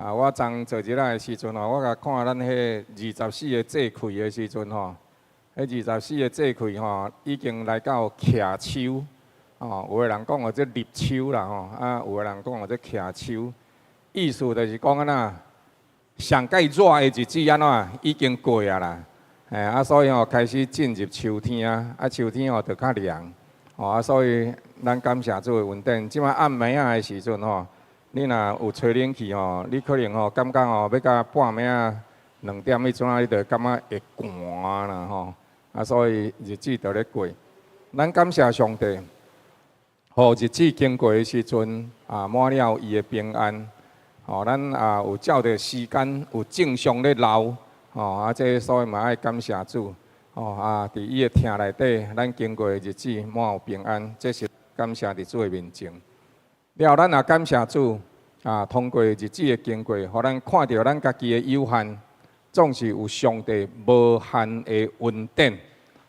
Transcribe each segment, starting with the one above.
啊，我昨做日仔的時陣吼，我共看咱彼二十四个節氣的時陣吼，彼二十四个節氣吼，已經來到徛秋。哦，有的人講號做立秋啦吼，啊，有的人講號做徛秋，意思就是講按怎，上蓋熱的日子按怎已經過啊啦，嘿啊，所以吼開始進入秋天啊，啊秋天吼就較涼，吼啊，所以咱感謝主的恩典，這擺暗暝仔的時陣吼，你若有吹冷氣吼，你可能吼感覺吼欲到半暝仔2點彼陣仔，你就會感覺會寒啦吼，啊，所以日子就咧過，咱感謝上帝。予日子經過的時陣，啊，滿了伊的平安，吼，咱也有照著時間有正常咧流，吼，啊，這所以嘛愛感謝主，吼，啊，佇伊的疼內底，咱經過的日子滿有平安，這是感謝佇主的面前。了後，咱也感謝主，啊，通過日子的經過，予咱看著咱家己的有限，總是有上帝無限的恩典，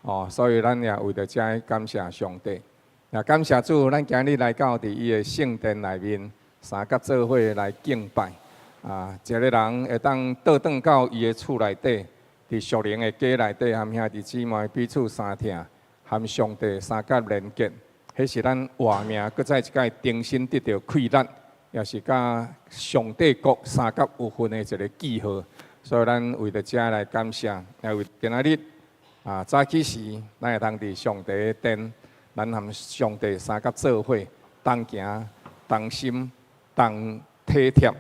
哦，所以咱也為著這感謝上帝。也感謝主，咱今日來到佇伊的聖殿內面，三佮做伙來敬拜。啊，一個人會當倒轉到伊的厝內底，佇屬靈的家內底，和兄弟姊妹彼此相疼，和上帝相佮連結，彼是咱活命，閣再一擺重新得著氣力，也是佮上帝國相佮有份的一個記號。所以咱為著這來感謝，也為今仔日啊早起時，咱會通佇上帝的殿。咱和上帝相佮做伙，同行、同心、同體貼，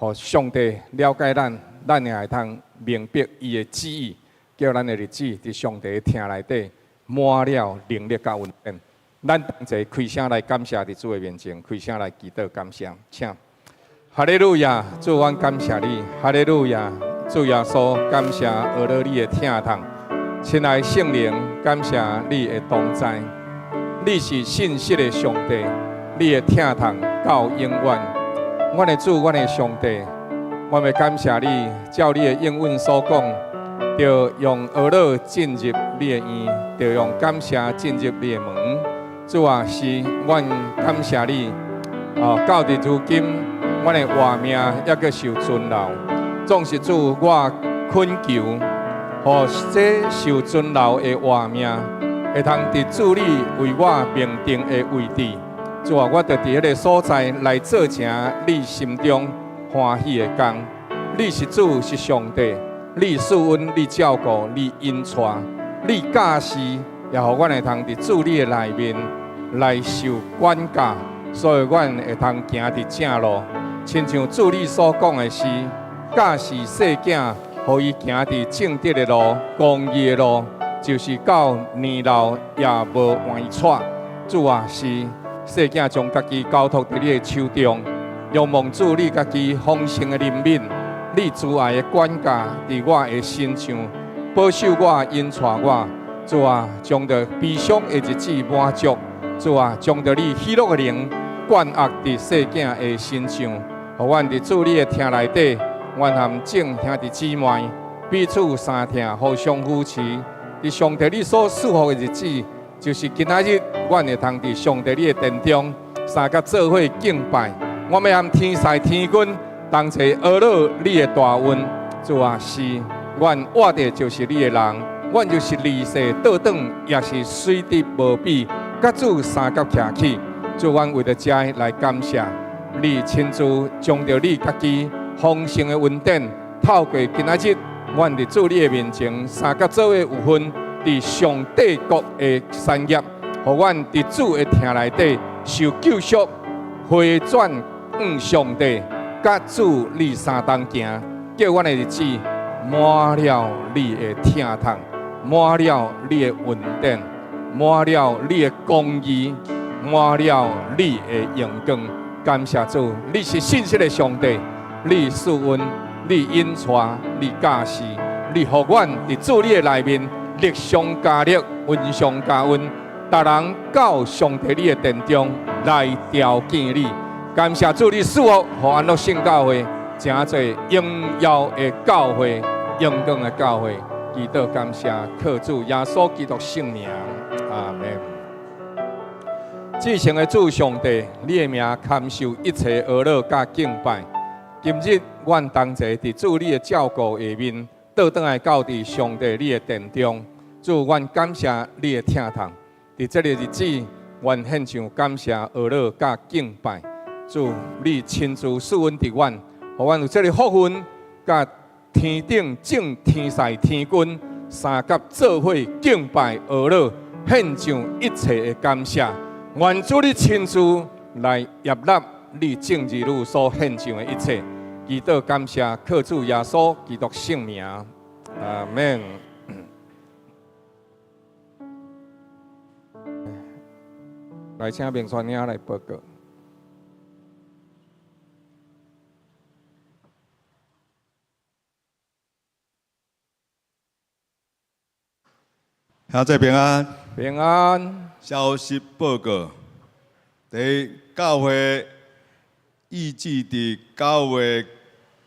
予上帝了解咱，咱也會通明白伊的旨意，叫咱的日子佇上帝的疼內底滿了能力佮恩典。咱同齊開聲來感謝佇主的面前，開聲來祈禱感謝，請。哈利路亞，主，阮感謝你。哈利路亞，主耶穌，感謝阿勒你的疼痛。親愛聖靈，感謝你的同在。你是信實的上帝，你的疼痛到永遠。阮的主，阮的上帝，我欲感謝你，照你的應允所講，著用哀樂進入你的院，著用感謝進入你的門。主啊，是阮感謝你。哦，到佇如今，阮的活命猶閣受存留，總是主我懇求，予這受存留的活命，會通佇主你為我命定的位置，主啊，我就佇彼个所在來做成你心中歡喜的工。你是主，是上帝，你賜恩，你照顧，你引帶，你教示，也予阮會通佇主你的內面來受管教，所以阮會通行佇正路，親像主你所講的是，教示細囝，予伊行佇正直的路、公義的路。就是到年老也無歪趖。主啊，是細囝將家己交託佇你的手中，仰望主你家己豐盛的憐憫，你慈愛的管教佇我的身上，保守我，引帶我。主啊，將著悲傷的日子滿足。主啊，將著你喜樂的靈灌壓佇細囝的身上，予阮佇主你的疼內底，阮和眾兄弟姊妹彼此相疼，互相扶持。佇上帝你所賜福的日子，就是今仔日，阮會通佇上帝你的殿中，相佮做伙敬拜。我欲和天使天軍同齊呵咾你的大恩。主啊，是阮活的就是你的人，阮就是離世倒轉，也是水質無比，佮主相佮徛起。主，阮為著這來感謝你，親自將著你家己豐盛的恩典，透過今仔日，阮佇主你的面前，相佮做伙有份，佇上帝國的產業，予阮佇主的疼內底受救贖，回轉向上帝，佮主你相同行，叫阮的日子滿了你的疼痛，滿了你的恩典，滿了你的公義，滿了你的榮光。感謝主，你是信實的上帝，你賜恩。你引帶，你教示，你予阮佇主你的內面力上加力，恩上加恩，逐人到上帝你的殿中來朝見你。感謝主，你賜福，予安樂聖教會，成做榮耀的教會，榮光的教會。祈禱感謝，靠主耶穌基督聖名，阿門。至聖的主上帝，你的名堪受一切呵咾佮敬拜。今日阮同齊佇主你的照顧下面，倒轉來到佇上帝你的殿中。主，阮感謝你的疼痛。佇這个日子，阮獻上感謝、呵咾佮敬拜。主，你親自賜恩佇阮，予阮有這个福分，佮天頂眾天使天軍相佮做伙敬拜、呵咾，獻上一切的感謝。願主你親自來悅納你眾兒女所獻上的一切。祈禱感謝，靠主耶穌基督聖名，阿門。來，請明川兄來報告。兄弟平安。平安。消息報告：第一，教會預計佇9月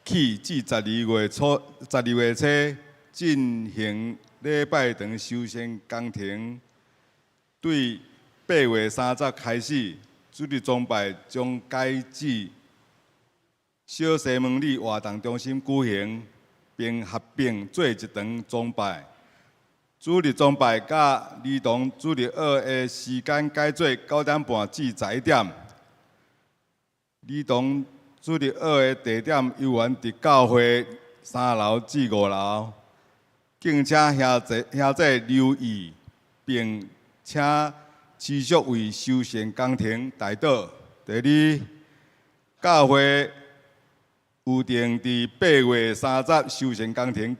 起至12月初、12月初進行禮拜堂修繕工程，對8月30開始，主日崇拜將改至小西門里活動中心舉行，並合併做一場崇拜。主日崇拜佮兒童主日學的時間改做9點半至11點。兒童主日學的地點猶原佇教會3樓至5樓，敬請兄弟兄姊留意，並請持續為修繕工程代禱。第二，教會預定佇8月30修繕工程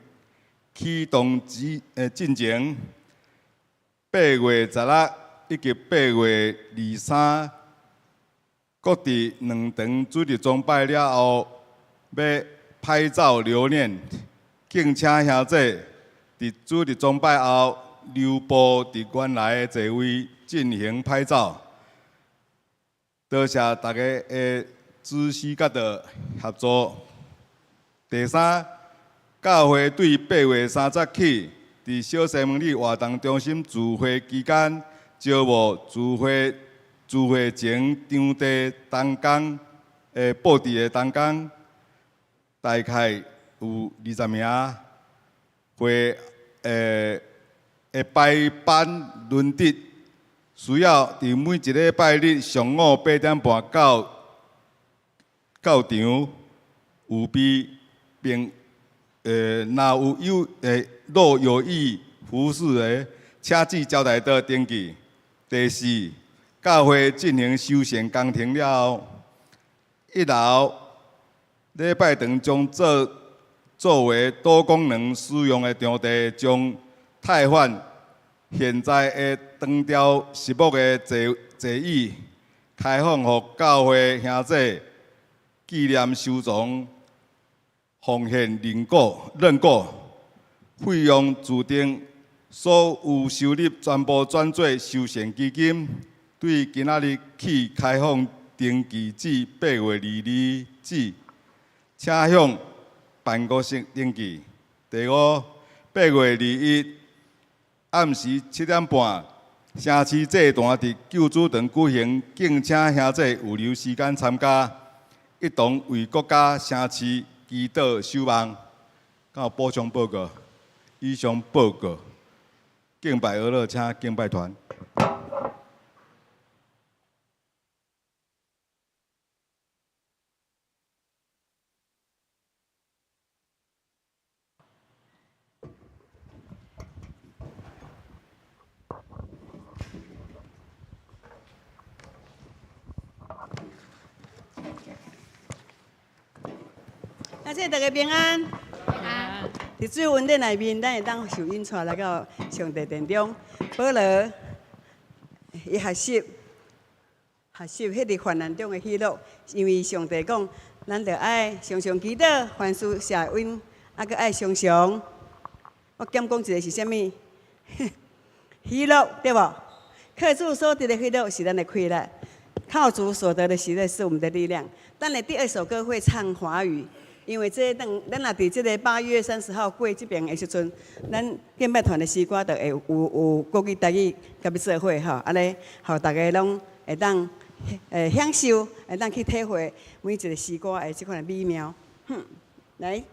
啟動之進前，8月16以及8月23，各佇兩場主日崇拜了後，欲拍照留念，敬請兄弟佇主日崇拜後留步佇原來的座位進行拍照。多謝大家的支持佮協助。第三，教會對8月30起，佇小西門里活動中心聚會期間，招募聚會聚會前場地同工的布置的同工，大概有20名，會會排班輪值，需要佇每一禮拜日上午8點半到到場預備，並若有有若有意服侍的，請至招待所登記。第四，教會進行修繕工程了後，1樓禮拜堂將作為多功能使用的場地，將替換現在的長條實木的座座椅，開放予教會兄弟紀念收藏、奉獻認購、認購，費用自定，所有收入全部轉做修繕基金。對今仔日起開放登記至8月22止，請向辦公室登記。第五，8月21暗時7點半，城市祭壇佇救主堂舉行，敬請兄弟預留時間參加，一同為國家城市祈禱守望。敢有補充報告？以上報告。敬拜呵咾，請敬拜團。感謝大家平安。平安。佇主恩典內面，咱會當受引帶來到上帝殿中。保羅伊學習學習彼個患難中的喜樂，因為上帝講，咱著愛常常祈禱，凡事謝恩，啊，閣愛常常。我減講一个是啥物？喜樂對無？靠主所得的喜樂是咱的氣力，靠主所得的喜樂是我們的力量。等下第二首歌會唱華語，因為這等咱若佇這个8月30號過這爿的時陣，咱敬拜團的詩歌就會有有國語、台語共伊做伙吼，按呢，予大家攏會當享受，會當去體會每一个詩歌的這款的美妙。哼，來，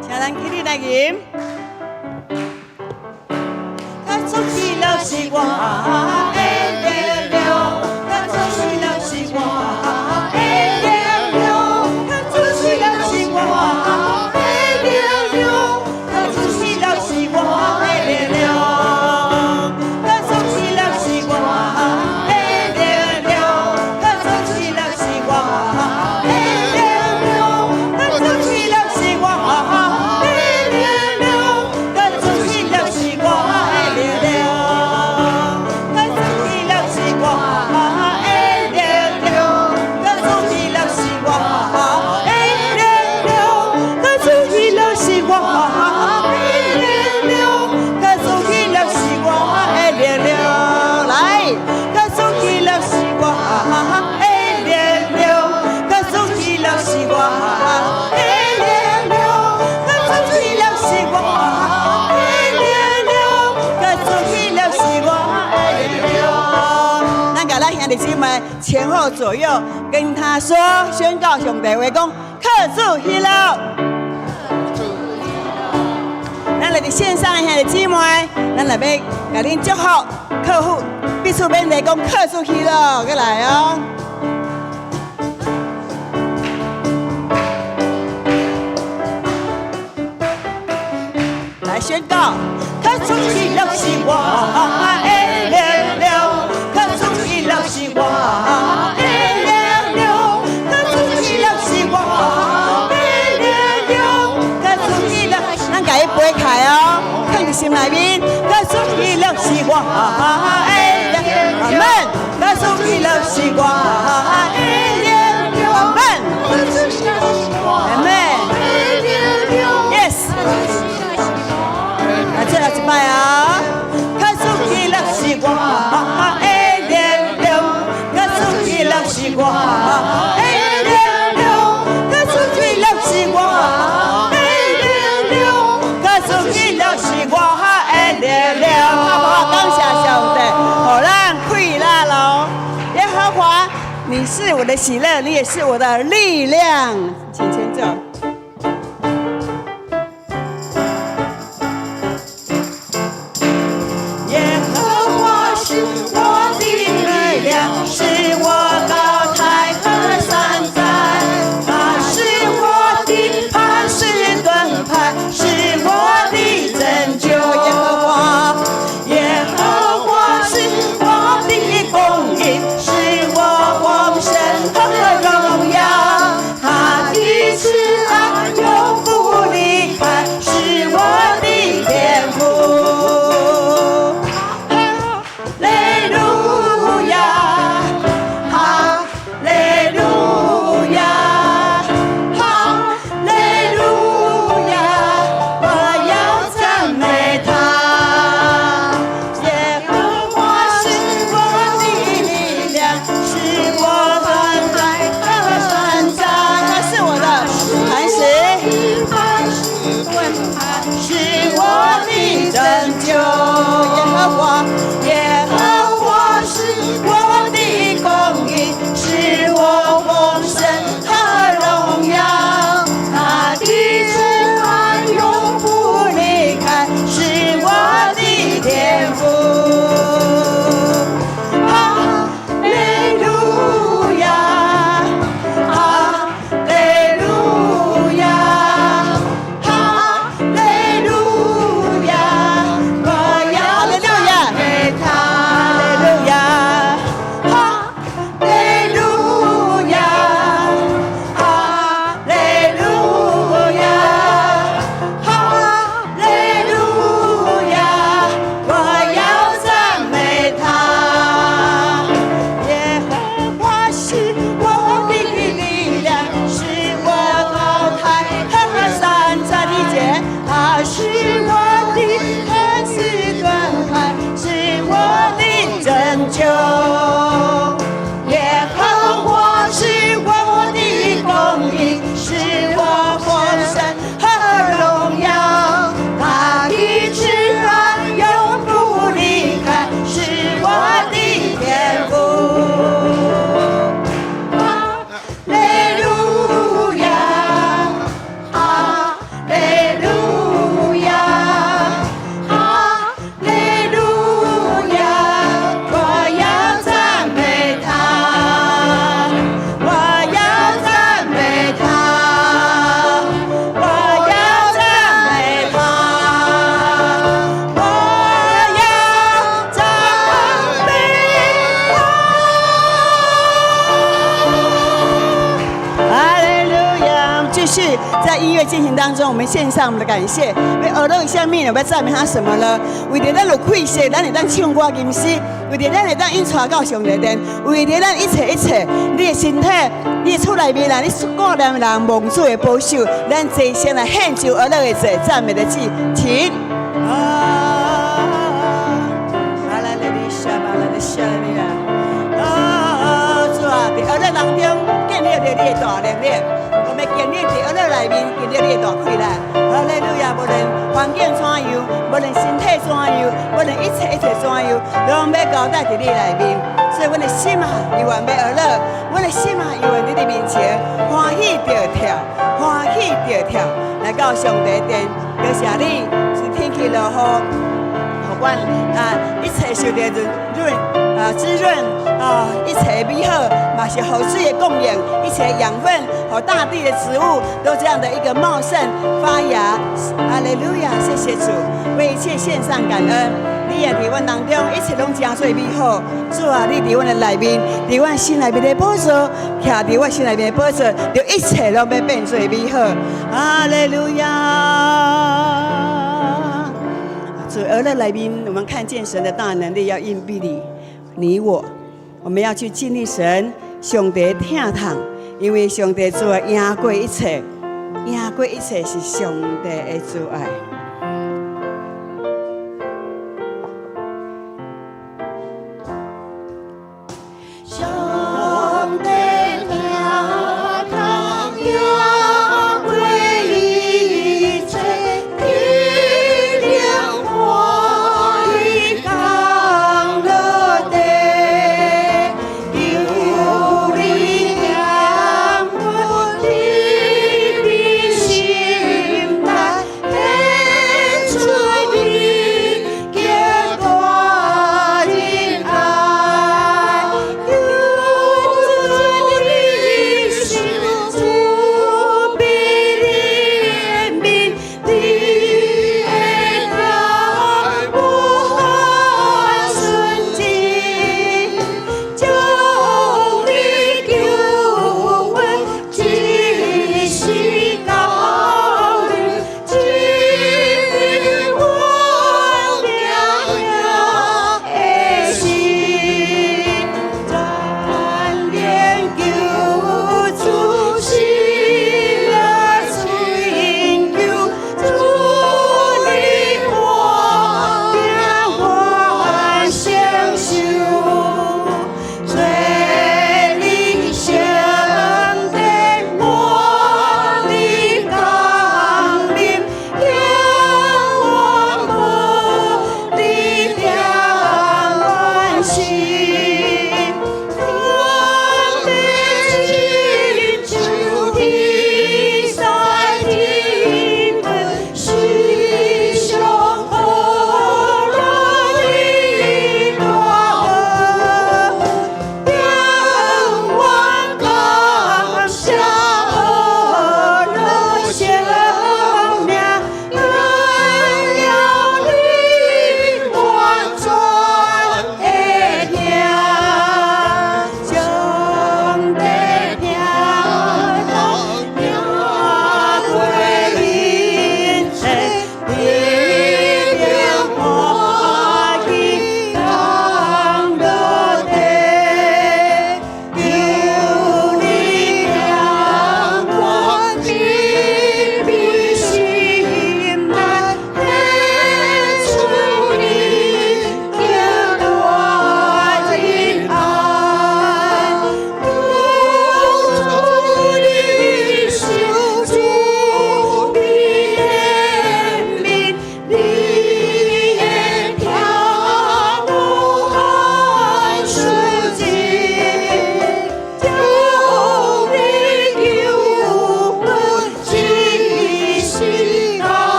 請咱起立來吟。主喜樂是我的力量，主喜樂是我的力量，主喜樂是我的力量，主喜樂是我的力量，主喜樂是我的力量，主喜樂是我的力量，主喜樂是我的力量，主喜樂是我的力量，主喜樂是我的力量，主喜樂是我的力量，主喜樂是我的力量，主喜樂是我的力量，來，主喜樂是我的力量，主喜樂是我的力量，主喜樂是我的力量，主喜樂是我的力量。咱共咱兄弟姊妹前後左右跟他說，宣告上帝話講，靠主喜樂。咱來佇線上的兄弟姊妹，咱來欲共恁祝福客戶，彼此勉勵講靠主喜樂，閣來哦。來宣告，靠主喜樂是我的力量，靠主喜樂是我的力量，靠主喜樂是我的力量，靠主喜樂，咱共伊背起來哦，放佇心內面，靠主喜樂是我的力量，阿們，靠主喜樂是我的力量，阿們，阿們，Yes。來，最後一擺啊！靠主喜樂是我的力量，靠主喜樂是我的力量，靠主喜樂是我的力量，靠主喜樂是我的力量。好不好？感謝上帝，予咱快樂囉。耶和華，你是我的喜樂，你也是我的力量。請前奏。耶和華是我的力量，是我高台和山寨，他是我的磐石盾牌，是我的拯救。耶和華，耶和華是我的供應，是我豐盛和榮耀，他的慈愛。樂進行當中，我們獻上我們的感謝。欲學樂啥物呢？欲讚美他什麼呢？為著咱有氣息，咱會當唱歌吟詩；為著咱會當引帶到上帝殿；為著咱一切一切，你的身體、你的厝內面啦，你所顧念的人蒙主的保守，咱齊聲來獻上學樂的祭，讚美的祭，請。啊，阿拉勒里沙巴拉的沙利亞，啊，主啊，佇學樂當中建立著你的大能力，我們經歷佇學樂內面經歷你的大氣力。哈利路亞！無論環境怎樣，無論身體怎樣，無論一切一切怎樣，攏欲交代佇你內面。所以，阮的心啊，猶原欲學樂；阮的心啊，猶原佇你面前歡喜著跳，歡喜著跳，來到上帝殿，多謝你，是天氣落雨，予阮啊一切受到潤潤啊滋潤啊，一切美好，嘛是雨水的供應，一切養分和大地的植物都這樣的一個茂盛發芽。哈利路亞，謝謝主，為一切獻上感恩。你也佇阮當中，一切攏成做美好。主啊，你佇阮的內面，佇阮心內面的寶座，徛佇我心內面的寶座，就一切攏欲變做美好。哈利路亞。主學樂內面，我們看見神的大能力，要蔭庇你、你我，我們要去經歷神，上帝疼痛，因為上帝慈愛贏過一切，贏過一切是上帝的慈愛。上帝疼痛贏過一切，體諒我已降落地，求你憐憫你的心內，顯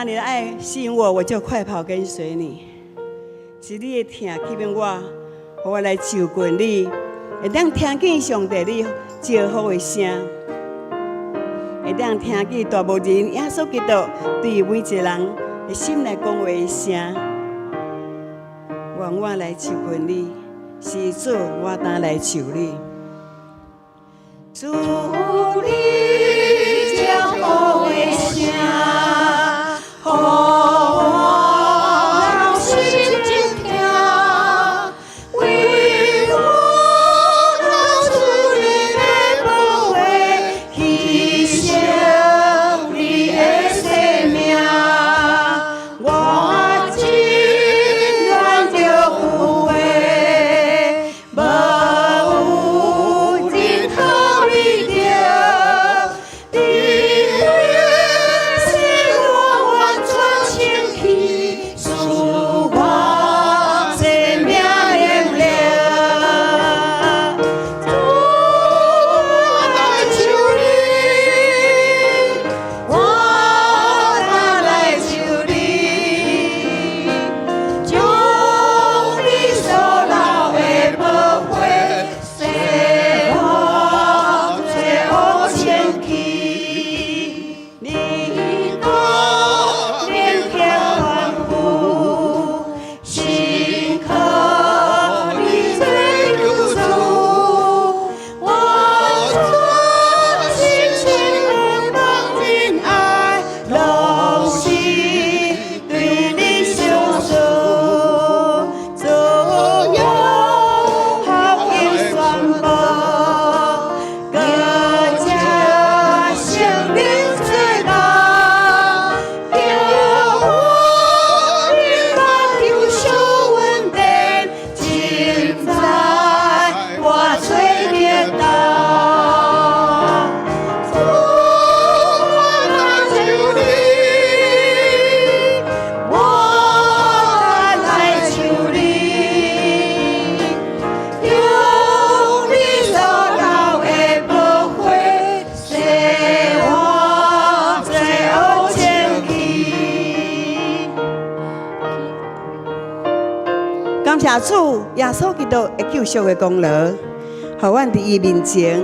當你的愛吸引我，我就快跑跟隨你。是你的疼吸引我，予我來就近你，會當聽見上帝你招呼的聲，會當聽見大牧人耶穌基督對每一個人的心內講話的聲。願我來就近你，是主，我當來求你。主你招呼的聲，予我留心靜聽，為我流出你的寶血，犧牲你的生命，我真願著有話，無有任何美德，你使我完全清氣，賜我生命能力。主，我來求你，我來求你，將你所流的寶血，洗我罪惡清氣。你講免欠萬苦，信靠你這救主，我全心的仁愛，攏是對你相信。主用福音宣布，閣藉聖靈做工，叫我明白救贖恩典，盡在我罪孽當。主，我來求你，我來求你，用你所流的寶血，洗我罪惡清氣。感謝主耶穌基督的救贖的功勞，予阮佇伊面前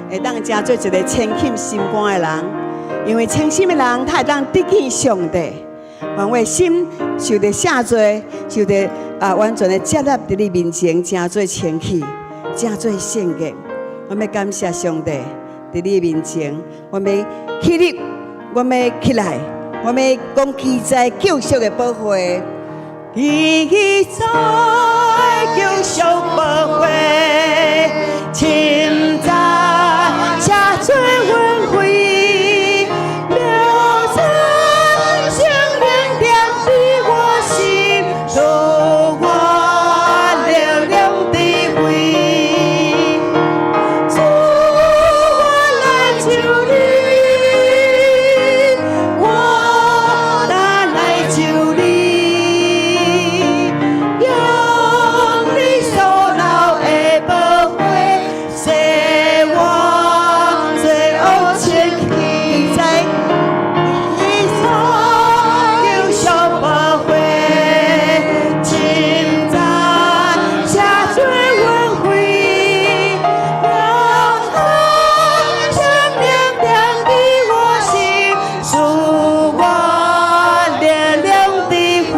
會當成做一個清心心肝的人。因為清心的人，他會當得見上帝。願我的心受著赦罪，受著完全的接納佇你面前，成做清氣，成做聖潔。我欲感謝上帝，佇你面前，我欲起立，我欲起來，我欲講記載救贖的寶血。記載救贖寶血，深知赦罪恩惠，了知聖靈踮佇我心，賜我力量智慧。主，我來求你，我來求你，用你所流的寶血，洗我罪惡清氣，在你所救贖寶血，深知赦罪恩惠，了知聖靈踮佇我心，賜我力量智慧。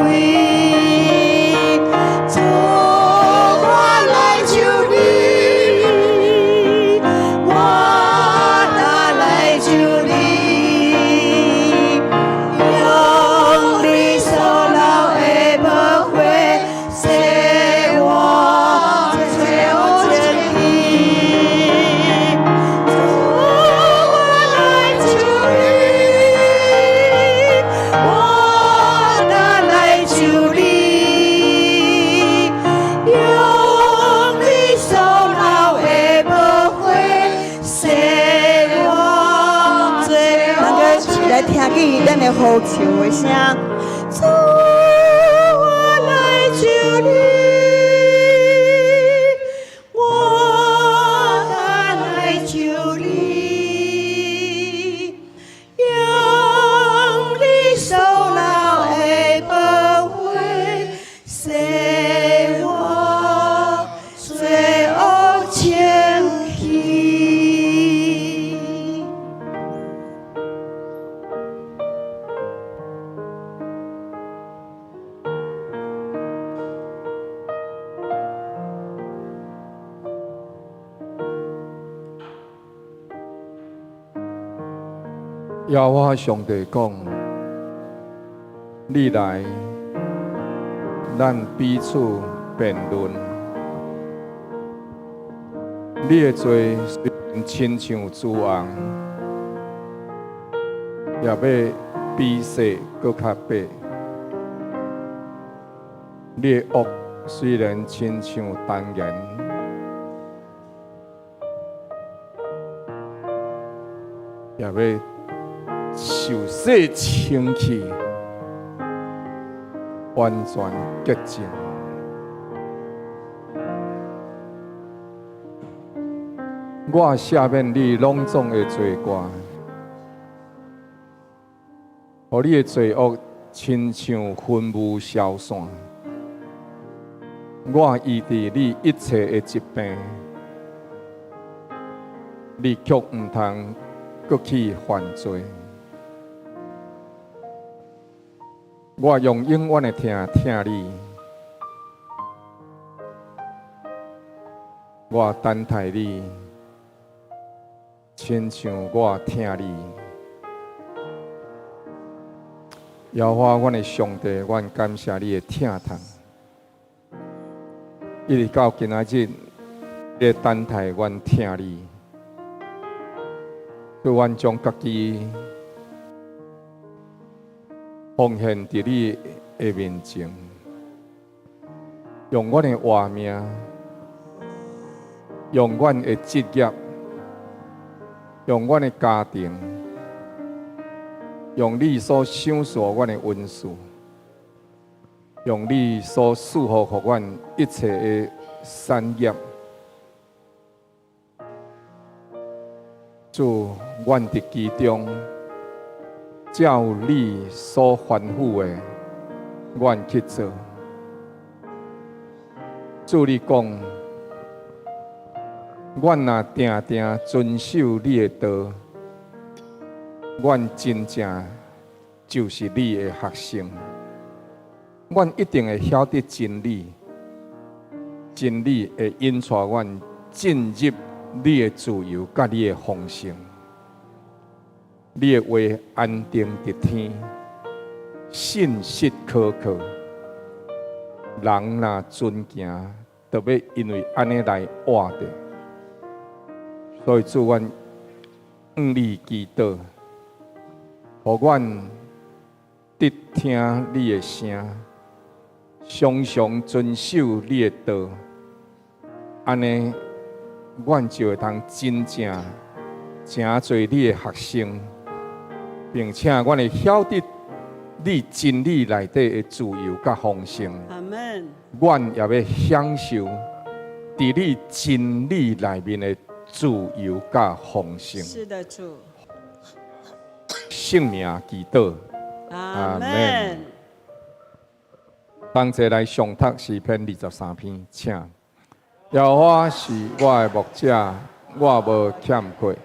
主，我來求你，我來求你，用你所流的寶血，洗我罪惡清氣。主，我來求你，我來求你，用你所流的寶血，洗我罪惡清來聽見咱的呼求的聲，主，我來求你，我來求你，用你所耶和華上帝講：你來，咱彼此辯論。你的罪雖然親像朱紅，也欲比雪閣較白。你的惡雖然親像丹顏，也欲受洗清去，完全潔淨。我赦免你攏總的罪過，予你的罪惡親像雲霧消散。我醫治你一切的疾病，你卻毋通閣去犯罪。我用永遠的疼疼你，我等待你，親像我疼你。耶和華，阮的上帝，阮感謝你的疼痛，一直到今仔日，你等待阮疼你，所以阮將家己奉獻佇你的面前，用阮的活命，用阮的職業，用阮的家庭，用你所賞賜阮的恩賜，用你所賜予予阮一切的產業，主，阮佇其中，照你所吩咐的，阮去做。主，你講，阮若定定遵守你的道，阮真正就是你的學生。阮一定會曉得真理，真理會引帶阮進入你的自由，佮你的豐盛。你的話安定佇天，信實可靠。人若遵行，就欲因為按呢來活著。所以主，阮向你祈禱，予阮得聽你的聲，常常遵守你的道，按呢，阮就會通真正成做你的學生，並且阮會曉得你真理內底的自由佮豐盛。阿門。阮也欲享受佇你真理內面的自由佮豐盛。是的，主。聖名祈禱。阿門。同齊來誦讀詩篇23篇，請。耶和華是我的牧者，我無欠缺。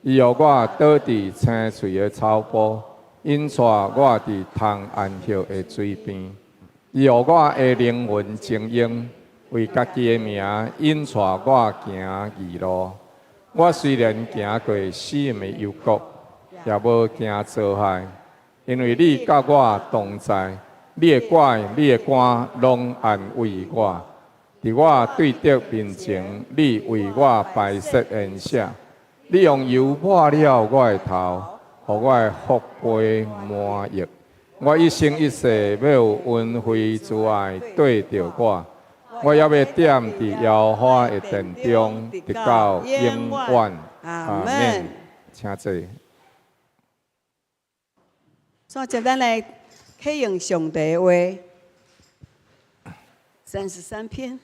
伊予我倒佇青翠的草埔，引帶我佇通安歇的水邊。伊予我的靈魂晶瑩，為家己的名引帶我行義路。我雖然行過死蔭的幽谷，也無驚遭害，因為你佮我同在，你的拐、你的竿攏安慰我。佇我對敵面前，你為我擺設筵席，你用油抹了我的頭，予我的福杯滿溢。我一生一世欲有恩惠慈愛綴著我，我猶欲踮佇耶和華的殿中，直到永遠。阿門。請坐。所以，咱來啟用上帝的話，33篇，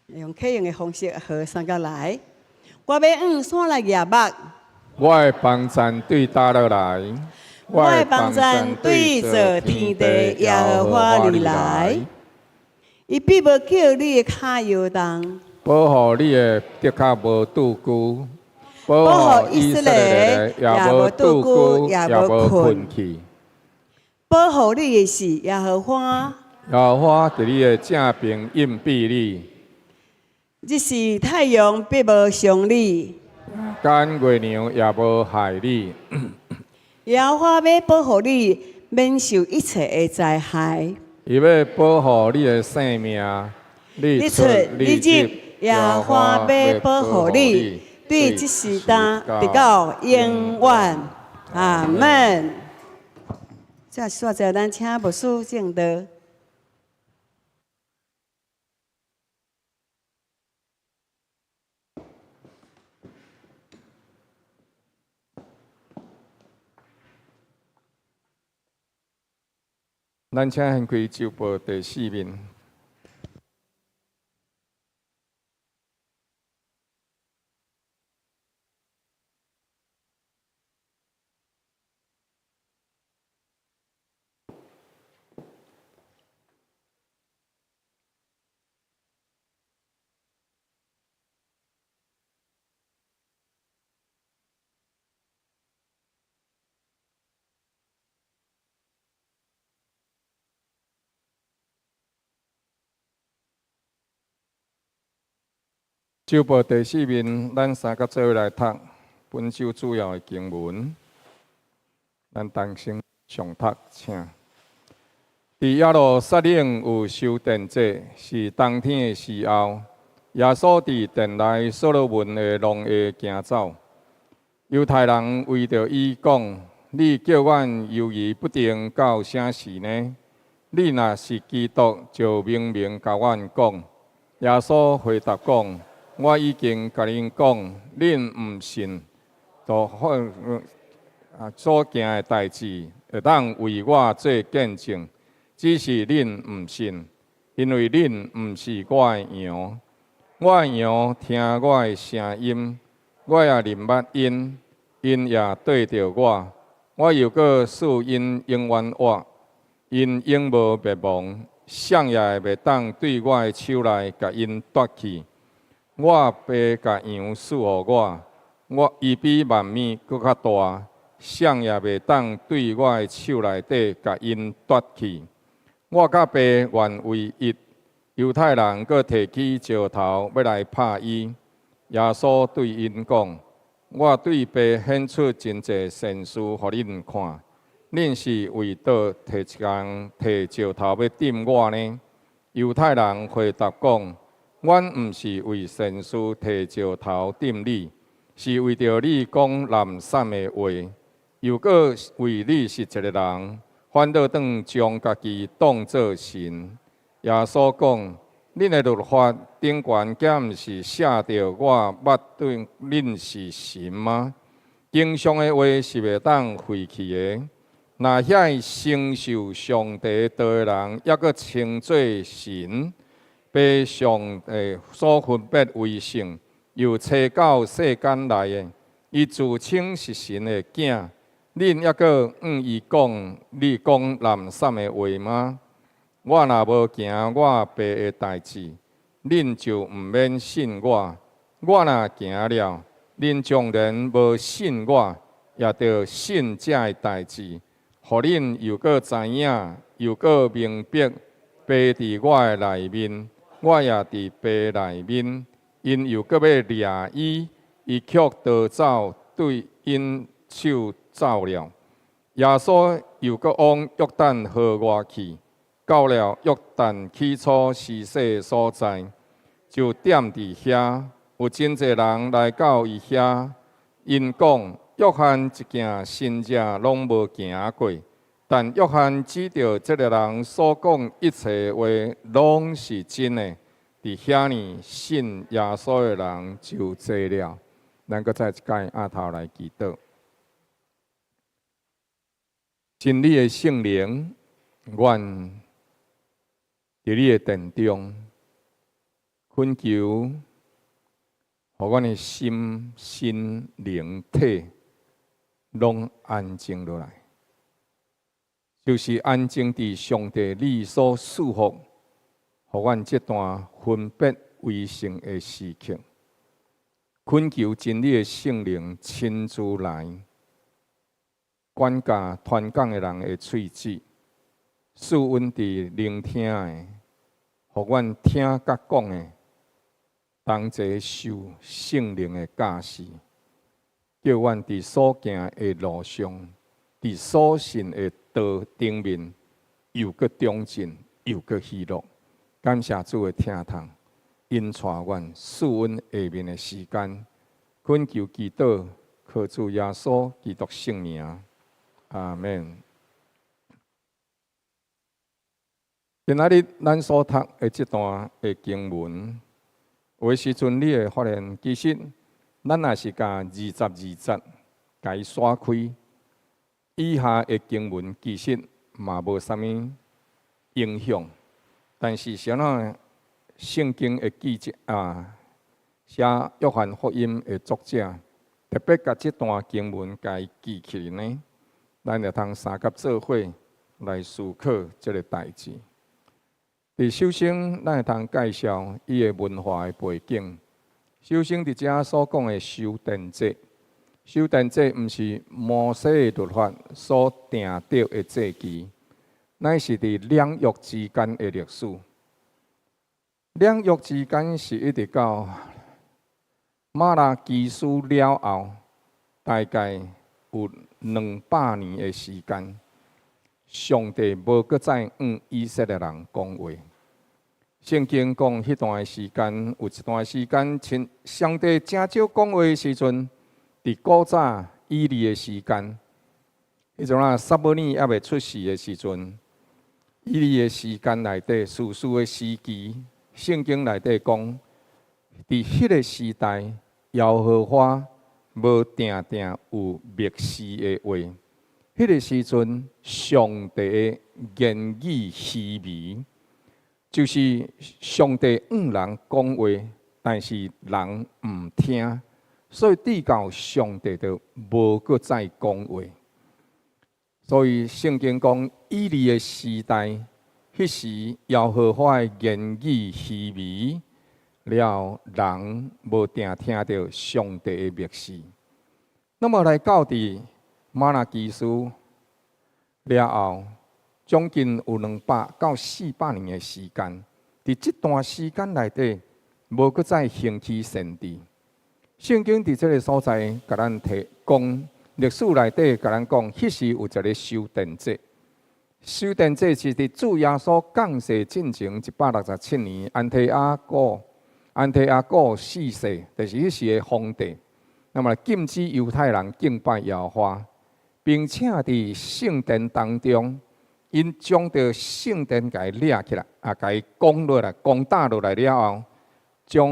用啟用的方式和三個來。我欲向山來舉目。我的幫贊對佗落來？我的幫贊對造天地耶和華而來。伊必無叫你的跤搖動。保護你的腳跤無拄龜，保護以色列也無拄龜，也無睏去。保護你的是耶和華。耶和華佇你的正爿蔭庇你。日時太陽必無傷你。也趕月娘也無害你。耶和華欲保護你，免受一切的災害。伊欲保護你的性命，你你出你入，耶和華欲保護你，對這時代直到永遠。阿門。這煞在咱請牧師證道。咱請掀開週報第四面。週報第四面，咱三個做伙來讀本週主要的經文。咱同聲誦讀，請。佇耶路撒冷有修殿節，是冬天的時候。耶穌佇殿內所羅門的廊下行走。猶太人圍著伊講：你叫阮猶豫不定到啥時呢？你若是基督，就明明共阮講。耶穌回答講：我已經共恁講，恁毋信，就所行的代誌會當為我做見證，只是恁毋信，因為恁毋是我的羊。我的羊聽我的聲音，我也認捌𪜶，𪜶也綴著我。我又閣賜𪜶永遠活，𪜶永無滅亡，誰也袂當對我的手內共𪜶奪去。我爸共羊賜予我，我伊比萬物閣較大，誰也袂當對我的手內底共𪜶奪去。我佮爸原為一。猶太人閣提起石頭欲來拍伊。耶穌對𪜶講：我對爸顯出真濟善事予恁看，恁是為倒提一工提石頭欲擲我呢？猶太人回答講：阮毋是為善事提石頭擲你，是為著你講濫訕的話，又閣為你是一個人，反倒轉將家己當做神。耶穌講：恁的律法頂懸敢毋是寫著我捌對恁是神嗎？經上的話是袂當廢去的。若遐承受上帝道的人，猶閣稱做神，被上帝所分別為聖，又差到世間來的，伊自稱是神的囝，恁猶閣向伊講，你講濫訕的話嗎？我若無行我爸的代誌，恁就毋免信我；我若行了，恁縱然無信我，也著信這个代誌，予恁又閣知影，又閣明白，爸佇我的內面，我也佇爸內面。𪜶又閣欲掠伊，伊卻逃走，對𪜶手走了。耶穌又閣往約旦河外去。到了約旦起初施洗的所在，就踮佇遐，有真濟人來到伊遐。𪜶講，約翰一件神跡攏無行過，但約翰指著這个人所講一切話，攏是真的。佇遐爾信耶穌的人就濟了。咱閣再一擺阿頭來祈禱，真理的聖靈，阮佇你的殿中，懇求，予阮的心、身、靈、體，攏安靜落來，就是安靜佇上帝你所賜福，予阮這段分別為聖的時刻。懇求真理的聖靈親自來管教傳講的人的喙舌。賜阮佇聆聽的，予阮聽佮講的，同齊受聖靈的教示，叫阮佇所行的路上，佇所信的道頂面，又閣長進，又閣喜樂。感謝主的疼痛，引帶阮賜阮下面的時間，懇求祈禱，靠主耶穌基督聖名，阿門。今仔日咱所讀的這段的經文，有的時陣你會發現，其實咱若是共22節共伊徙開，以下的經文其實嘛無啥物影響。但是啥物聖經的記者啊，寫約翰福音的作者，特別共這段經文共伊記起來呢？咱就通相佮做伙來思考這个代誌。佇首先，咱會通介紹伊的文化的背景。首先，佇遮所講的修殿節，修殿節毋是摩西的律法所定著的節期，乃是佇兩約之間的歷史。兩約之間是一直到瑪拉基書了後，大概有200年的時間，上帝無閣再向以色列人講話。聖經講，彼段時間有一段時間，親上帝誠少講話的時陣，佇古早以利的時間，彼陣啊撒母耳猶未出世的時陣，以利的時間內底，士師的時期，聖經內底講，佇彼个時代，耶和華無定定有默示的話。彼个時陣，上帝的言語虛微。就是上帝向人講話，但是人毋聽，所以直到上帝就無閣再講話。所以聖經講，以利的時代，彼時耶和華的言語虛微，了人無定聽著上帝的默示。那麼來到佇瑪拉基書了後，將近有200到400年的時間，佇這段時間內底，無閣再興起先知。聖經佇這个所在，共咱提講歷史內底，共咱講，彼時有一个修殿節。修殿節是佇主耶穌降世進前167年，安提阿古四世，就是彼時的皇帝，那麼禁止猶太人敬拜耶和華，並且佇聖殿當中，𪜶將著聖殿共伊掠起來，啊，共伊攻落來、攻打落來了後，將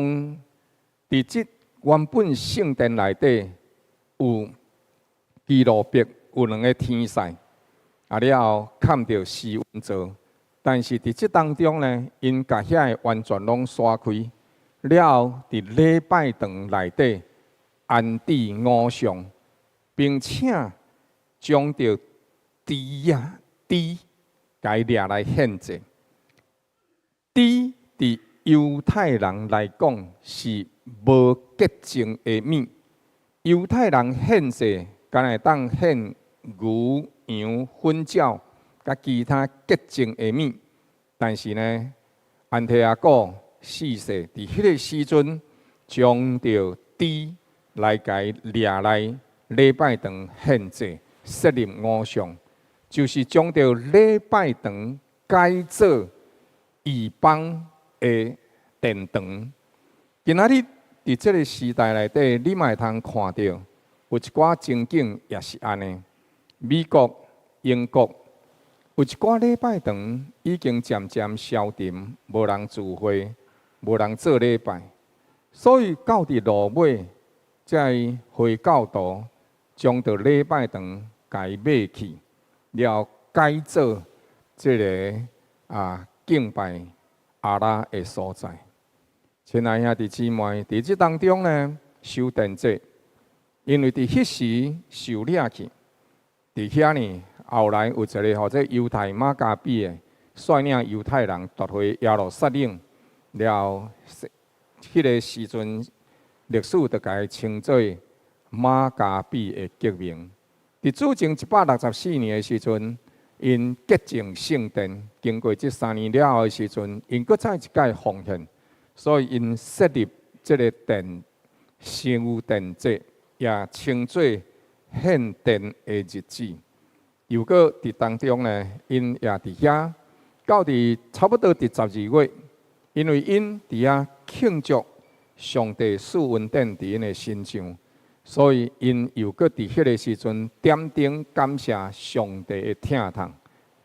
佇這原本聖殿內底有基路伯有兩个天使，啊了後崁著施恩座，但是佇這當中呢，𪜶共遐个完全攏徙開，了後佇禮拜堂內底安置偶像，並且將著豬仔豬共伊掠來獻祭。豬佇猶太人來講是無潔淨的物。猶太人獻祭，敢若會當獻牛、羊、糞鳥，佮其他潔淨的物。但是呢，安提阿古四世佇彼个時陣，將著豬來共伊掠來禮拜堂獻祭，設立偶像，就是將著禮拜堂改做異邦的殿堂。今仔日佇這个時代內底，你嘛會通看著有一寡情景也是按呢。美國、英國有一寡禮拜堂已經漸漸消沉，無人聚會，無人做禮拜，所以到佇落尾，這个回教徒將著禮拜堂共伊買去，了改做這个敬拜阿拉的所在。親愛兄弟姊妹，佇這當中呢，修殿節，因為佇彼時受掠去，佇遐呢，後來有一个號做猶大馬加比的，率領猶太人奪回耶路撒冷，了後，彼个時陣歷史就共伊稱做馬加比的革命。佇主前164年的時陣，𪜶潔淨聖殿，經過這3年了後的時陣，𪜶閣再一擺奉獻，所以𪜶設立這个殿修殿節。也稱做獻殿的日子。又閣佇當中呢，𪜶也佇遐，到佇差不多佇12月，因為𪜶佇遐慶祝上帝賜恩典佇𪜶的身上，所以𪜶又閣佇彼个時陣點燈感謝上帝的疼痛。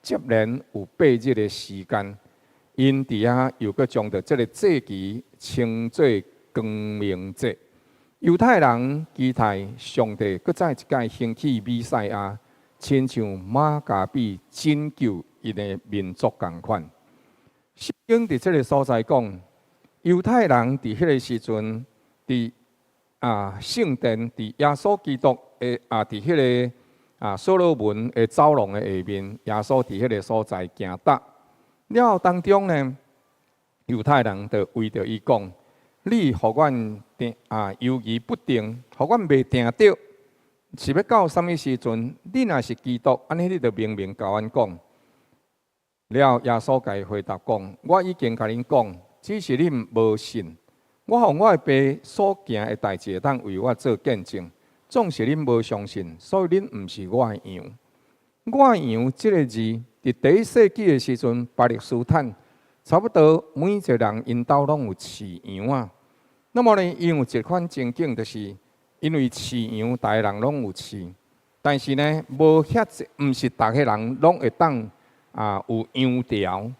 接連有8日的時間，𪜶佇遐又閣將著這个節期稱做光明節。猶太人期待上帝閣再一擺興起彌賽亞，親像瑪加比拯救𪜶的民族仝款。聖經佇這个所在講，猶太人佇彼个時陣，佇聖殿，佇耶穌基督的佇彼个所羅門的走廊的下面，耶穌佇彼个所在行踏了後當中呢，猶太人就圍著伊講：你予阮定猶疑不定，予阮袂定著，是欲到啥物時陣？你若是基督，按呢你就明明共阮講。了後耶穌共伊回答講：我已經共恁講，只是恁無信。我予我的爸所行的代誌，會當為我做見證。總是恁無相信，所以恁毋是我的羊。我的羊這个字，佇第一世紀的時陣，巴勒斯坦差不多每一个人𪜶兜攏有飼羊仔。那麼呢，𪜶有一款情景，就是因為飼羊，逐个人攏有飼，但是呢，無遐濟，毋是逐个人攏會當有羊牢。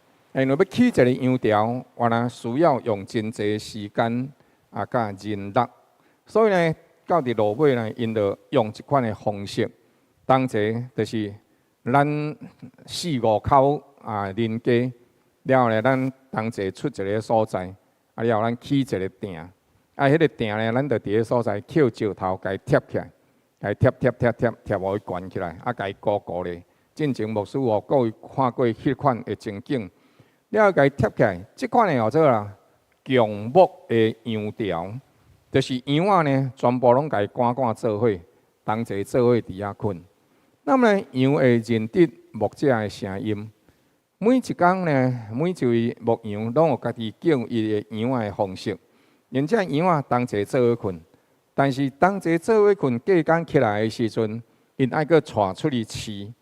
因為欲起一个羊牢，原來需要用真濟時間佮人力，所以呢，到佇落尾呢，𪜶就用這款的方式，同齊就是咱四五口人家，了後呢，咱同齊出一个所在，了後咱起一个埕，彼个埕呢，咱就佇个所在抾石頭共伊疊起來，共伊疊疊疊疊疊予伊懸起來，共伊固固咧。進前牧師予各位看過彼款的情景，了後共伊疊起來，這款的號做啦，強木的羊牢，就是羊仔呢，全部攏共伊趕趕做伙，同齊做伙佇遐睏。那麼呢，羊會認得牧者的聲音。每一工呢，每一位牧羊攏有家己叫伊的羊仔的方式。𪜶這羊仔同齊做伙睏，但是同齊做伙睏，隔工起來的時陣，𪜶愛閣帶出去飼。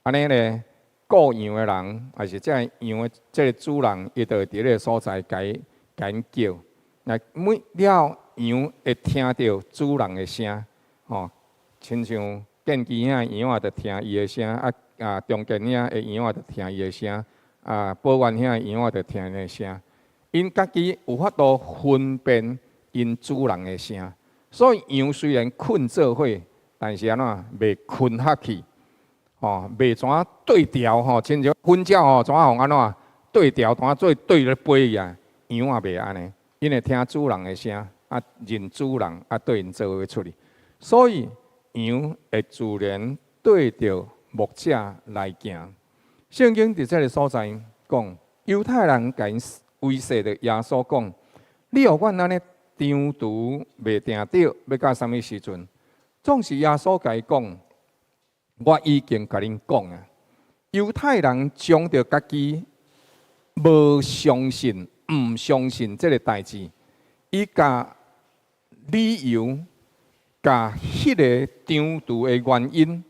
按呢咧，顧羊的人，抑是這羊的這个主人，伊就會佇彼个所在共伊共𪜶叫。來每了羊會聽著主人的聲，吼，親像建基兄的羊仔就聽伊的聲，中建兄的羊仔就聽伊的聲，寶源兄的羊仔就聽𪜶的聲。𪜶家己有法度分辨𪜶主人的聲，所以羊雖然睏做伙，但是按怎袂睏合去，吼，袂怎對調吼，親像粉鳥吼，怎予按怎對調，怎做對咧飛去啊？羊仔袂按呢，𪜶會聽主人的聲，認主人，綴𪜶做伙出去。所以羊會自然綴著牧者來行。聖經佇這个所在講，猶太人共威脅著耶穌講：你予阮按呢張櫥袂定著，欲到啥物時陣？總是耶穌共伊講：我已經共恁講啊。猶太人將著家己無相信、毋相信這个代誌，伊共理由、共彼个張櫥的原因、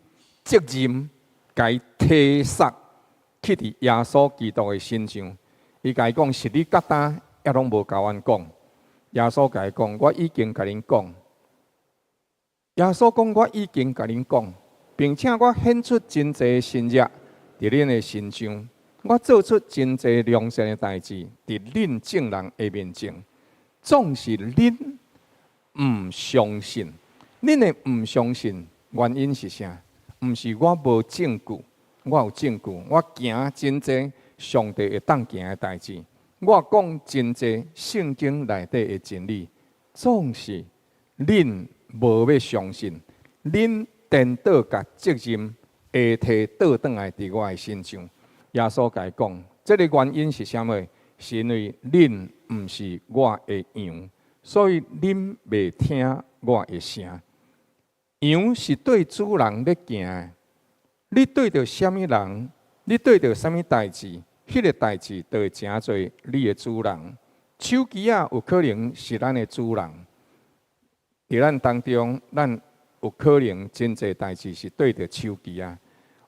責任，共伊推捒去佇耶穌基督的身上。伊共伊講：是你到今猶攏無共阮講。耶穌共伊講：我已經共恁講。耶穌講：我已經共恁講，並且我顯出真濟神蹟佇恁的身上，我做出真濟良善的代誌佇恁眾人的面前，總是恁毋相信。恁的毋相信原因是啥？毋是我無證據，我有證據，我行真濟上帝會當行的代誌，我講真濟聖經內底的真理，總是恁無欲相信，恁顛倒共責任下提倒轉來佇我的身上。耶穌共伊講，這个原因是啥物？是因為恁毋是我的羊，所以恁袂聽我的聲。羊是綴主人咧行的，你綴著啥物人，你綴著啥物代誌，彼个代誌就會成做你的主人。手機仔有可能是咱的主人，佇咱當中，咱有可能真濟代誌是對著手機啊，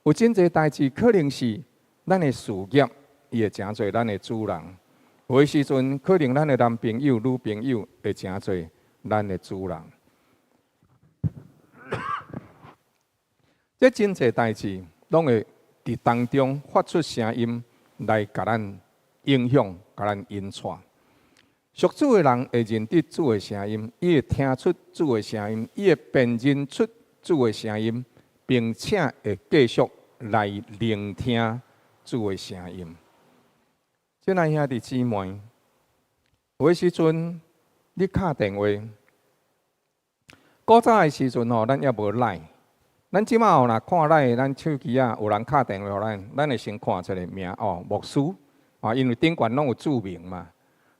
有真濟代誌可能是咱的事業，伊會成做咱的主人。有的時陣可能咱的男朋友、女朋友會成做咱的主人。這真濟代誌攏會佇當中發出聲音來共咱影響、共咱引帶。屬主的人會認得主的聲音，伊會聽出主的聲音，伊會辨認出主的聲音，並且會繼續來聆聽主的聲音。親愛兄弟姊妹，有的時陣你敲電話，古早的時陣吼，咱猶無 LINE。咱這馬吼，若看 LINE，咱手機仔有人敲電話予咱，咱會先看一个名哦，牧師啊，因為頂懸攏有註明嘛。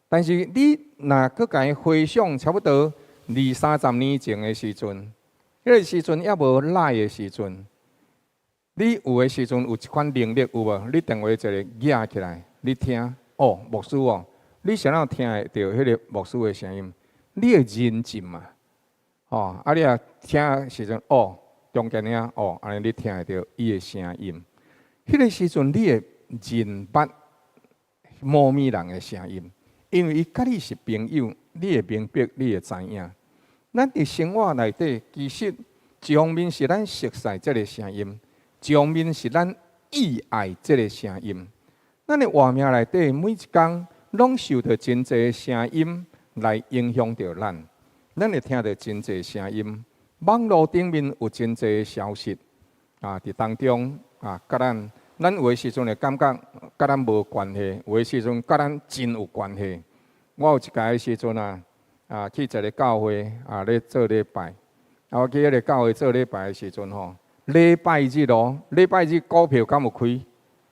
但是你若閣共伊回想，差不多二三十年前的時陣，彼個時陣猶無 LINE 的時陣，你有的時陣有這款能力有無？你電話一个舉起來，你聽哦，牧師哦，你啥人聽會著彼个牧師的聲音？你會認真嘛？哦，啊，你若聽時陣哦，中間爾哦，按呢你聽會著伊的聲音。彼個時陣你會認捌某物人的聲音，因為伊佮你是朋友，你會明白，你會知影。咱佇生活內底，其實一方面是咱熟悉這个聲音，一方面是咱意愛這个聲音。咱的活命內底，每一工攏受著真濟聲音來影響著咱。咱會聽著真濟聲音，網路頂面有真濟消息啊，佇當中啊，佮咱，咱有的時陣會感覺佮咱無關係，有的時陣佮咱真有關係。我有一擺的時陣啊，去一个教會啊咧做禮拜，啊，我去彼个教會做禮拜的時陣吼，禮拜日哦，禮拜日股票敢有開？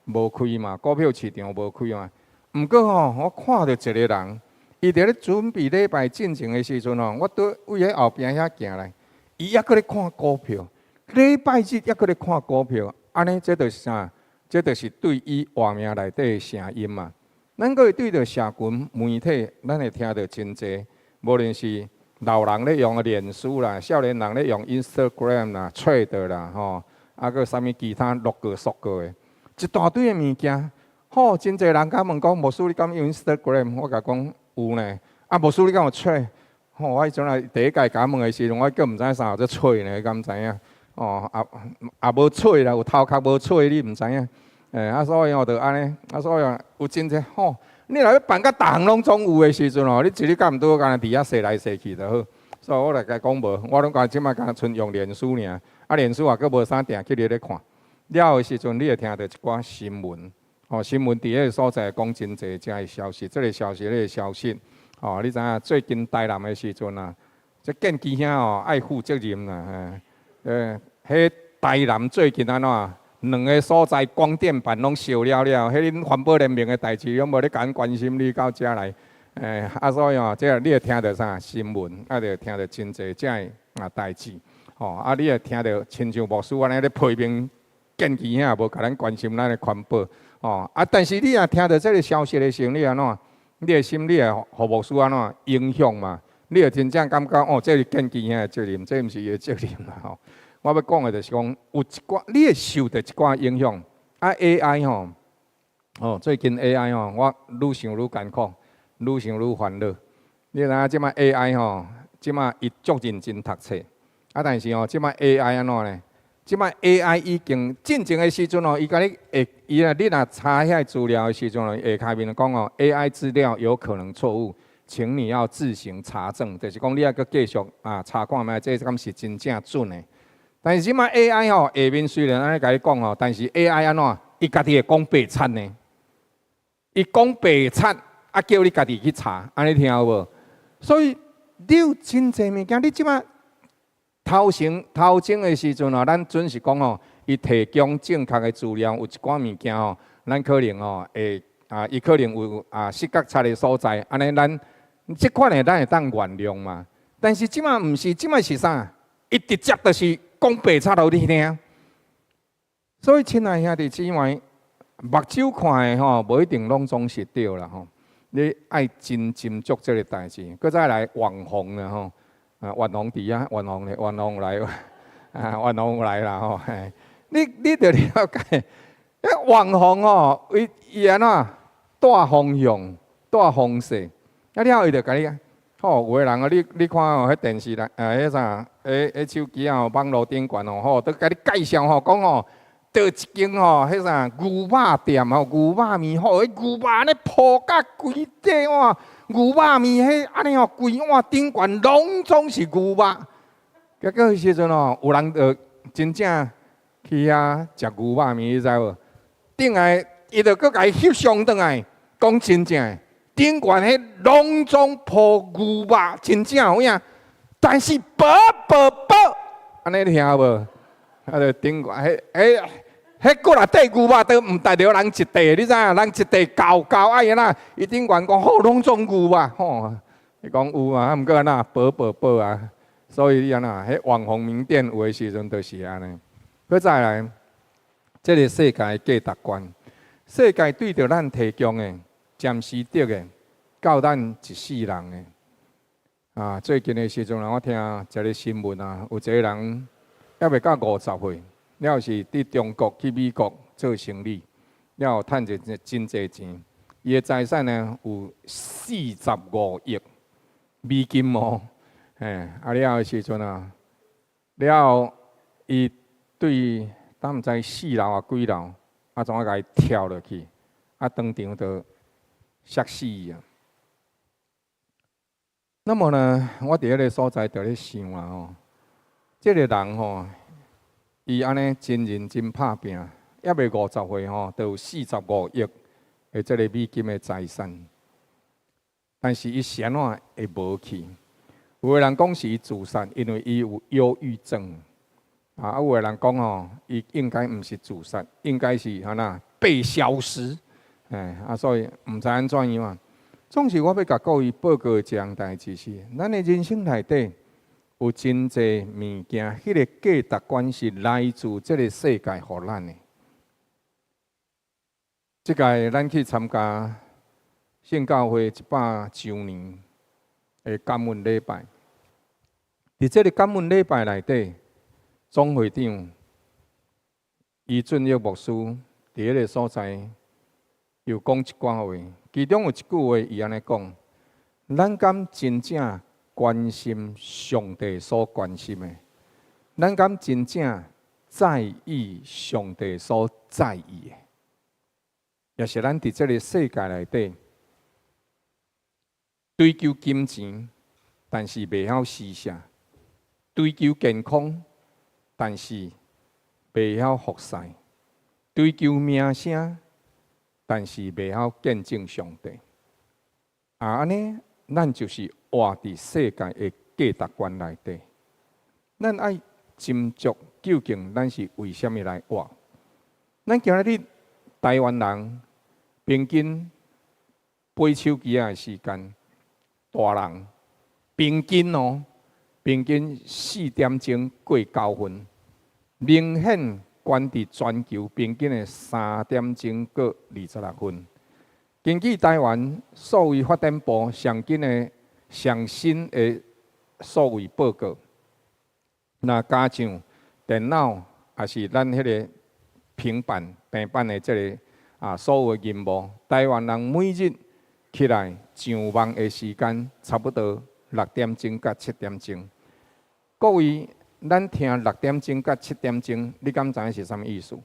無開嘛，股票市場無開嘛。毋過吼，我看著一个人，伊佇咧準備禮拜進前的時陣吼，我佇位彼後壁遐行來，伊猶閣咧看股票，禮拜日猶閣咧看股票，按呢，這就是啥？這就是對伊活命內底的聲音嘛。咱閣會對著社群媒體，咱會聽著真濟，無論是老人咧用的臉書啦，少年人咧用 Instagram 啦、Threads 啦，吼，啊，閣啥物其他六個、數個的，一大堆的物件。吼，真濟人共問講，牧師你敢用 Instagram？我共講有呢。啊，牧師你敢有 Threads？吼，我彼陣來第一擺共問的時陣，我閣毋知啥叫做 Threads 呢，敢知影？哦，也也無喙啦，有頭殼無喙，你毋知影。欸，啊，所以我就按呢，啊，所以有真濟吼，你若欲辦甲逐項攏總有的時陣吼，你一日敢毋拄好干焦佇遐踅來踅去就好。所以我來共講無，我攏講這馬干焦賰用臉書爾，啊，臉書也閣無啥定去咧咧看。了的時陣，你會聽著一寡新聞，吼，新聞佇彼个所在講真濟遮的消息，這个消息，彼个消息，吼，你知影最近台南的時陣啊，這建機兄哦愛負責任啦，嘿，彼台南最近按怎？兩个所在光電板攏燒了了，彼恁環保聯盟的代誌攏無咧共咱關心，你到遮來，欸，啊，所以哦，這個你會聽著啥新聞，啊，就會聽著真濟遮的啊代誌，吼，啊，你會聽著親像牧師按呢咧批評建機兄無共咱關心咱的環保，吼，啊，但是你若聽著這个消息的時陣，你按怎？你的心你會予牧師按怎影響嘛？你會真正感覺哦，這是建機兄的責任，這毋是伊的責任啦，吼。我欲講的就是講，有一寡你會受著一寡影響。啊，AI 吼，哦，最近 AI 吼，我愈想愈艱苦，愈想愈煩惱。你知影這馬 AI 吼，這馬伊足認真讀冊。啊，但是吼，這馬 AI 按怎呢？這馬 AI 已經進前的時陣吼，伊共你會，伊若你若查遐資料的時陣吼，下跤面講哦，AI 資料有可能錯誤，請你要自行查證，就是講你愛閣繼續啊查看覓，這敢是真正準的。但是這馬 AI 吼，下面雖然按呢共你講吼，但是 AI 按怎？伊家己會講白賊呢？伊講白賊，啊叫你家己去查，按呢聽有無？所以你有真濟物件，你這馬頭前頭前的時陣吼，咱準是講吼，伊提供正確的資料，有一寡物件吼，咱可能吼會啊，伊可能有啊失覺察的所在，按呢咱這款的咱會當原諒嘛。但是這馬毋是，這馬是啥？伊直接就是講白賊予你聽。所以，親愛兄弟姊妹，目睭看的吼，無一定攏總是對啦吼。你愛真斟酌這个代誌。閣再來網紅啦吼，啊，網紅佇遐，網紅咧，網紅來，啊，網紅來啦吼！你著了解，彼網紅吼，伊伊按怎帶風向、帶風勢，啊了後伊就共你講，吼，有的人哦，你看哦，彼電視台，彼啥，彼手機啊，網路頂懸哦，吼，都共你介紹吼，講吼，佗一間吼，彼啥牛肉店吼，牛肉麵吼，彼牛肉按呢鋪甲規塊碗，牛肉麵彼按呢吼，規碗頂懸攏總是牛肉。結果彼時陣吼，有人就真正去遐食牛肉麵，你知無？轉來伊就閣共伊翕相轉來，講真正的，頂懸彼攏總鋪牛肉，真正有影。但是薄薄薄，按呢你聽無？啊，就頂懸彼彼彼幾若塊牛肉都毋值著人一塊，你知影？人一塊厚厚愛按怎？伊頂懸講好攏總牛肉，吼！伊講有啊，毋過按怎薄薄薄啊？所以你按怎？彼網紅名店有的時陣就是按呢。閣再來，這个世界的價值觀，世界對著咱提供的、暫時得的，夠咱一世人的。啊，最近的時陣啊，我聽一个新聞啊，有一個人猶未到50歲，了是佇中國去美國做生理，了後趁著真濟錢，伊的財產呢有45億美金哦。嘿，啊了的時陣啊，了後伊對，敢毋知四樓抑幾樓，啊怎啊共伊跳落去，啊當場就摔死啊！那麼呢，我佇彼个所在就咧想啊吼，這个人吼，伊按呢真認真拍拚，猶未50歲吼，就有四十五億的這个美金的財產，但是伊是按怎會無去？有的人講是伊自殺，因為伊有憂鬱症。啊，有的人講吼，伊應該毋是自殺，應該是按怎被消失。哎，啊，所以毋知按怎樣啊。總是我欲共各位報告一項代誌是，咱的人生內底有真濟物件，彼个價值觀是來自這个世界予咱的。這屆咱去參加聖教會100週年的感恩禮拜，佇這个感恩禮拜內底，總會長余俊玉牧師佇彼个所在又講一寡話，其中有一句話，伊按呢講：咱敢真正關心上帝所關心的？咱敢真正在意上帝所在意的？抑是咱佇這个世界內底追求金錢，但是袂曉施捨；追求健康，但是袂曉服侍；追求名聲，但是袂曉見證上帝。啊，按呢，咱就是活佇世界的價值觀內底。咱愛斟酌究竟咱是為啥物來活？咱今仔日台灣人平均背手機仔的時間，大人平均哦，平均4點鐘過9分，明顯懸佇全球平均的3點鐘過26分。根據台灣數位發展部上近的上新的數位報告，若加上電腦，抑是咱彼个平板、平板的這个啊，所有的螢幕，台灣人每日起來上網的時間差不多6點鐘佮7點鐘。各位，咱聽六點鐘佮七點鐘，你敢知影是啥物意思？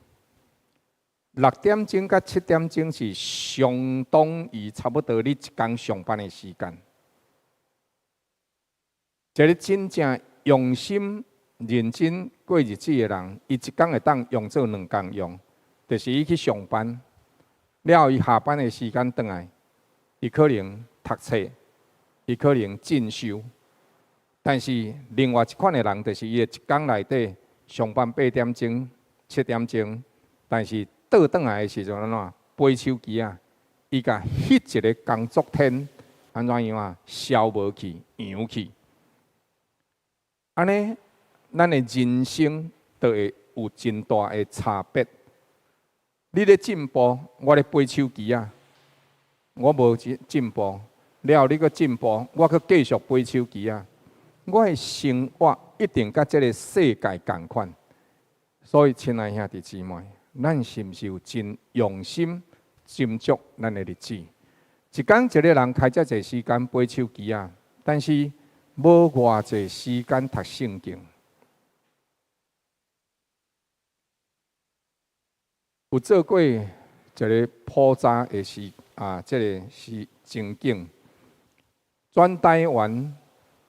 六點鐘佮七點鐘是相當於差不多你一工上班的時間。一个真正用心認真過日子的人，伊一工會當用做2工用，就是伊去上班，了後伊下班的時間轉來，伊可能讀冊，伊可能進修。但是另外一款的人，就是伊的一工內底上班8點鐘、七點鐘，但是倒轉來的時陣按怎？背手機仔，伊共彼一个工作天按怎樣啊？消磨去、揚去。按呢，咱的人生就會有真大的差別。你咧進步，我咧背手機仔，我無進進步。了後你閣進步，我閣繼續背手機仔。我的生活一定佮這个世界仝款。所以，親愛兄弟姊妹，咱是毋是有真用心斟酌咱的日子？一工一個人開遮濟時間背手機仔，但是無偌濟時間讀聖經。有做過一个普查的時啊，這个是情景。全台灣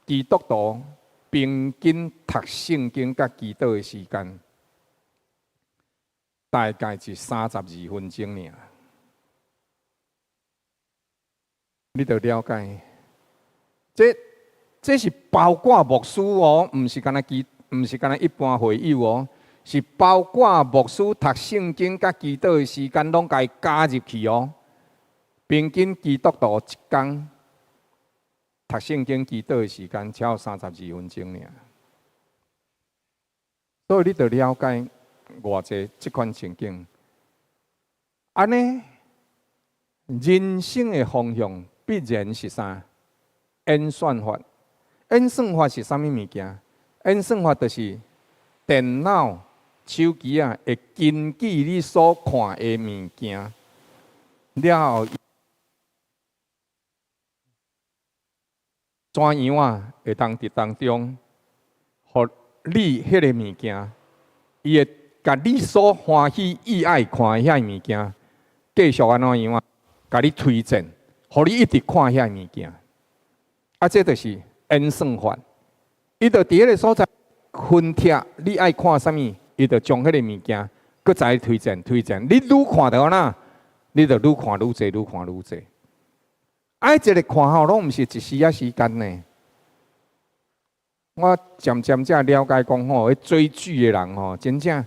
基督徒平均讀聖經佮祈禱的時間，大概是32分鐘爾。你著了解，這是包括牧師哦，毋是干焦基，毋是干焦一般會友哦，是包括牧師讀聖經佮祈禱的時間，攏共伊加入去哦。平均基督徒一工讀聖經祈禱的時間，才有32分鐘爾。所以你著了解偌濟這款情景。按呢，人生的方向必然是啥？演算法。演算法是啥物物件？演算法就是電腦、手機仔，會根據你所看的物件，了後怎樣啊？會當佇當中，予你彼个物件，伊會共你所歡喜、意愛看的遐物件，繼續按怎樣啊？共你推薦，予你一直看遐物件。啊，這就是演算法。伊就佇彼个所在分貼你愛看啥物，伊就將彼个物件閣再推薦、推薦。你愈看著哪，你就愈看愈濟，愈看愈濟。啊，一个看吼，攏毋是一時仔時間呢。我漸漸才了解講吼，彼追劇的人吼，真正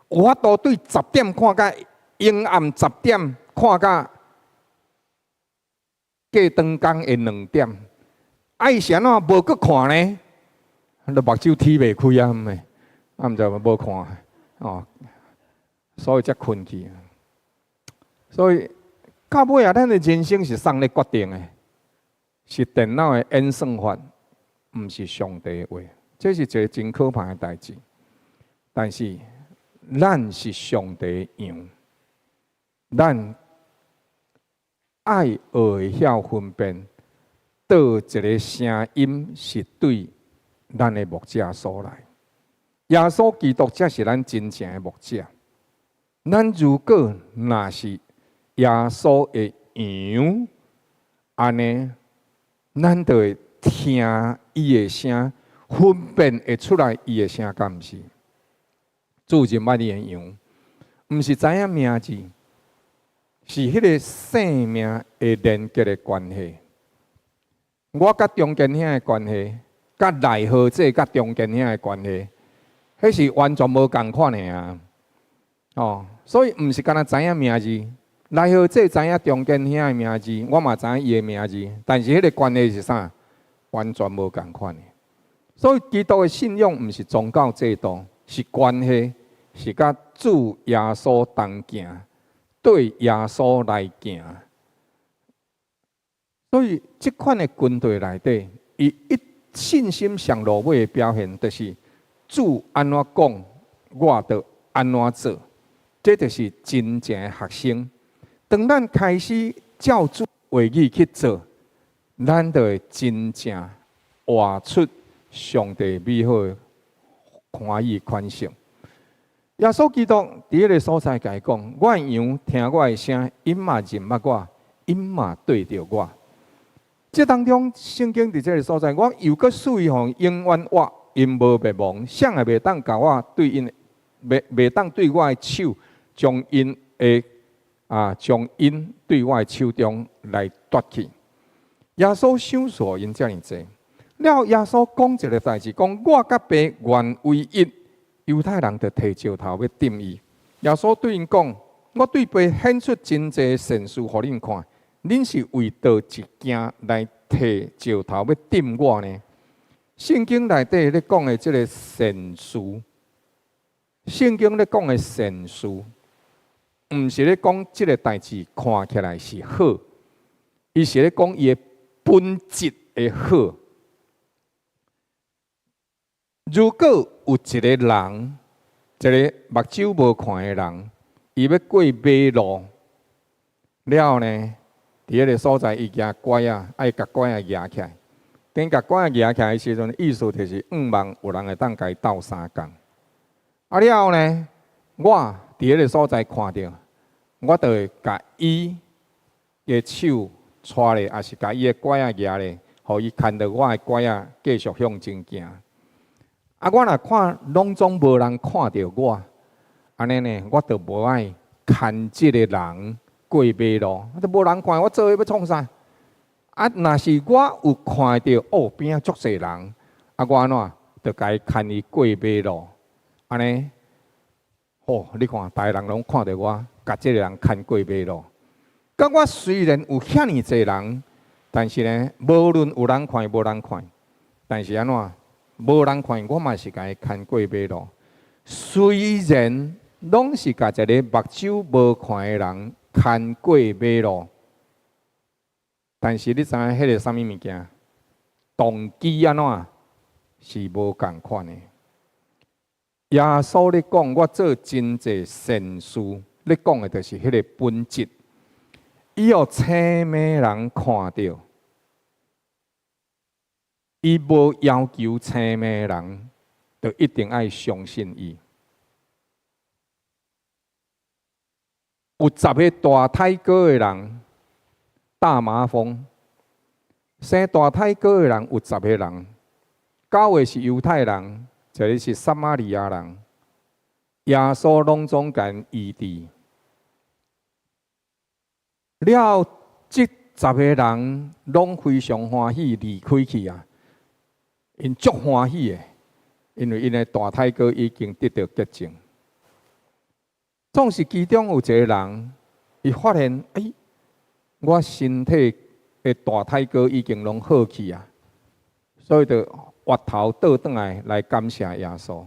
有法度對10點看到陰暗10點看到過長工的2點。啊，伊是按怎無閣看呢？就目睭睇袂開啊，毋是？啊，毋知無看哦，所以才睏去。所以到尾啊，咱的人生是啥人咧決定的？是電腦的演算法，毋是上帝的話。這是一个真可怕的代誌。但是咱是上帝的羊，咱愛學會曉分辨，佗一个聲音是對咱的牧者所來。耶穌基督才是咱真正的牧者。咱如果若是耶穌的羊，按呢，咱就會聽伊的聲，分辨會出來伊的聲敢毋是。主認捌伊的羊，毋是知影名字，是彼个生命的連結的關係。我佮中間兄的關係，佮賴和姐佮中間兄的關係，彼是完全無仝款的啊！哦，所以毋是干焦知影名字，賴和姐知影中間兄的名字，我嘛知影伊的名字，但是彼个關係是啥？完全無仝款的。所以基督的信仰毋是宗教制度，是關係，是佮主耶穌同行，對耶穌來行。所以這款的軍隊內底，伊一信心上落尾的表現，就是主按怎講，我就按怎做。這就是真正的學生。當咱開始照主話語去做，咱就會真正活出上帝美好的歡喜款式。耶穌基督佇彼个所在共伊講：我的羊聽我的聲，𪜶嘛認捌我，𪜶嘛綴著我。這當中，聖經佇這个所在，我又閣賜予予永遠活，𪜶無滅亡，誰也袂當共我對𪜶，袂當對我的手將𪜶的啊，將𪜶對我的手中來奪去。耶穌賞賜𪜶遮爾濟，了後耶穌講一个代誌，講我佮爸原為一，猶太人就提石頭欲擲伊。耶穌對𪜶講：我對爸顯出真濟善事予恁看，恁是為佗一件來提石頭欲擲我呢？聖經內底咧講的這个善事，聖經咧講的善事，毋是咧講這个代誌看起來是好，伊是咧講伊的本質的好。如果有一个人，一个目睭無看的人，伊欲過馬路，了後呢，佇彼个所在，伊舉拐仔，愛共拐仔舉起來。當共拐仔舉起來的時陣，意思就是向望有人會當共伊鬥相共。啊了後呢，我佇彼个所在看著，我就會共伊的手掣咧，抑是共伊的拐仔舉咧，予伊牽著我的拐仔繼續向前行。啊，我若看攏總無人看著我，按呢呢，我就無愛牽這个人過馬路，啊，都無人看，我做彼欲創啥？啊，若是我有看著，哦，邊仔足濟人，啊，我按怎，就共伊牽伊過馬路，按呢，哦，你看，逐个人攏看著我，共這个人牽過馬路。佮我雖然有遐爾濟人，但是呢，無論有人看無人看，但是按怎？無人看，我嘛是共伊牽過馬路。雖然攏是共一個目睭無看的人牽過馬路，但是你知影彼個啥物物件？動機按怎是無仝款的。耶穌咧講，我做真濟善事，咧講的就是彼个本質。伊予青盲人看著。伊無要求青盲人，就一定愛相信伊。有十个大腿膏的人，大麻風，生大腿膏的人有十个人，九个是猶太人，一个是撒瑪利亞人。耶穌攏總共醫治。了後，這十个人攏非常歡喜離開去啊！𪜶足歡喜的，因為𪜶的大腿膏已經得著潔淨。總是其中有一個人，伊發現，欸，我身體的大腿膏已經攏好去啊，所以就回頭倒轉來來感謝耶穌。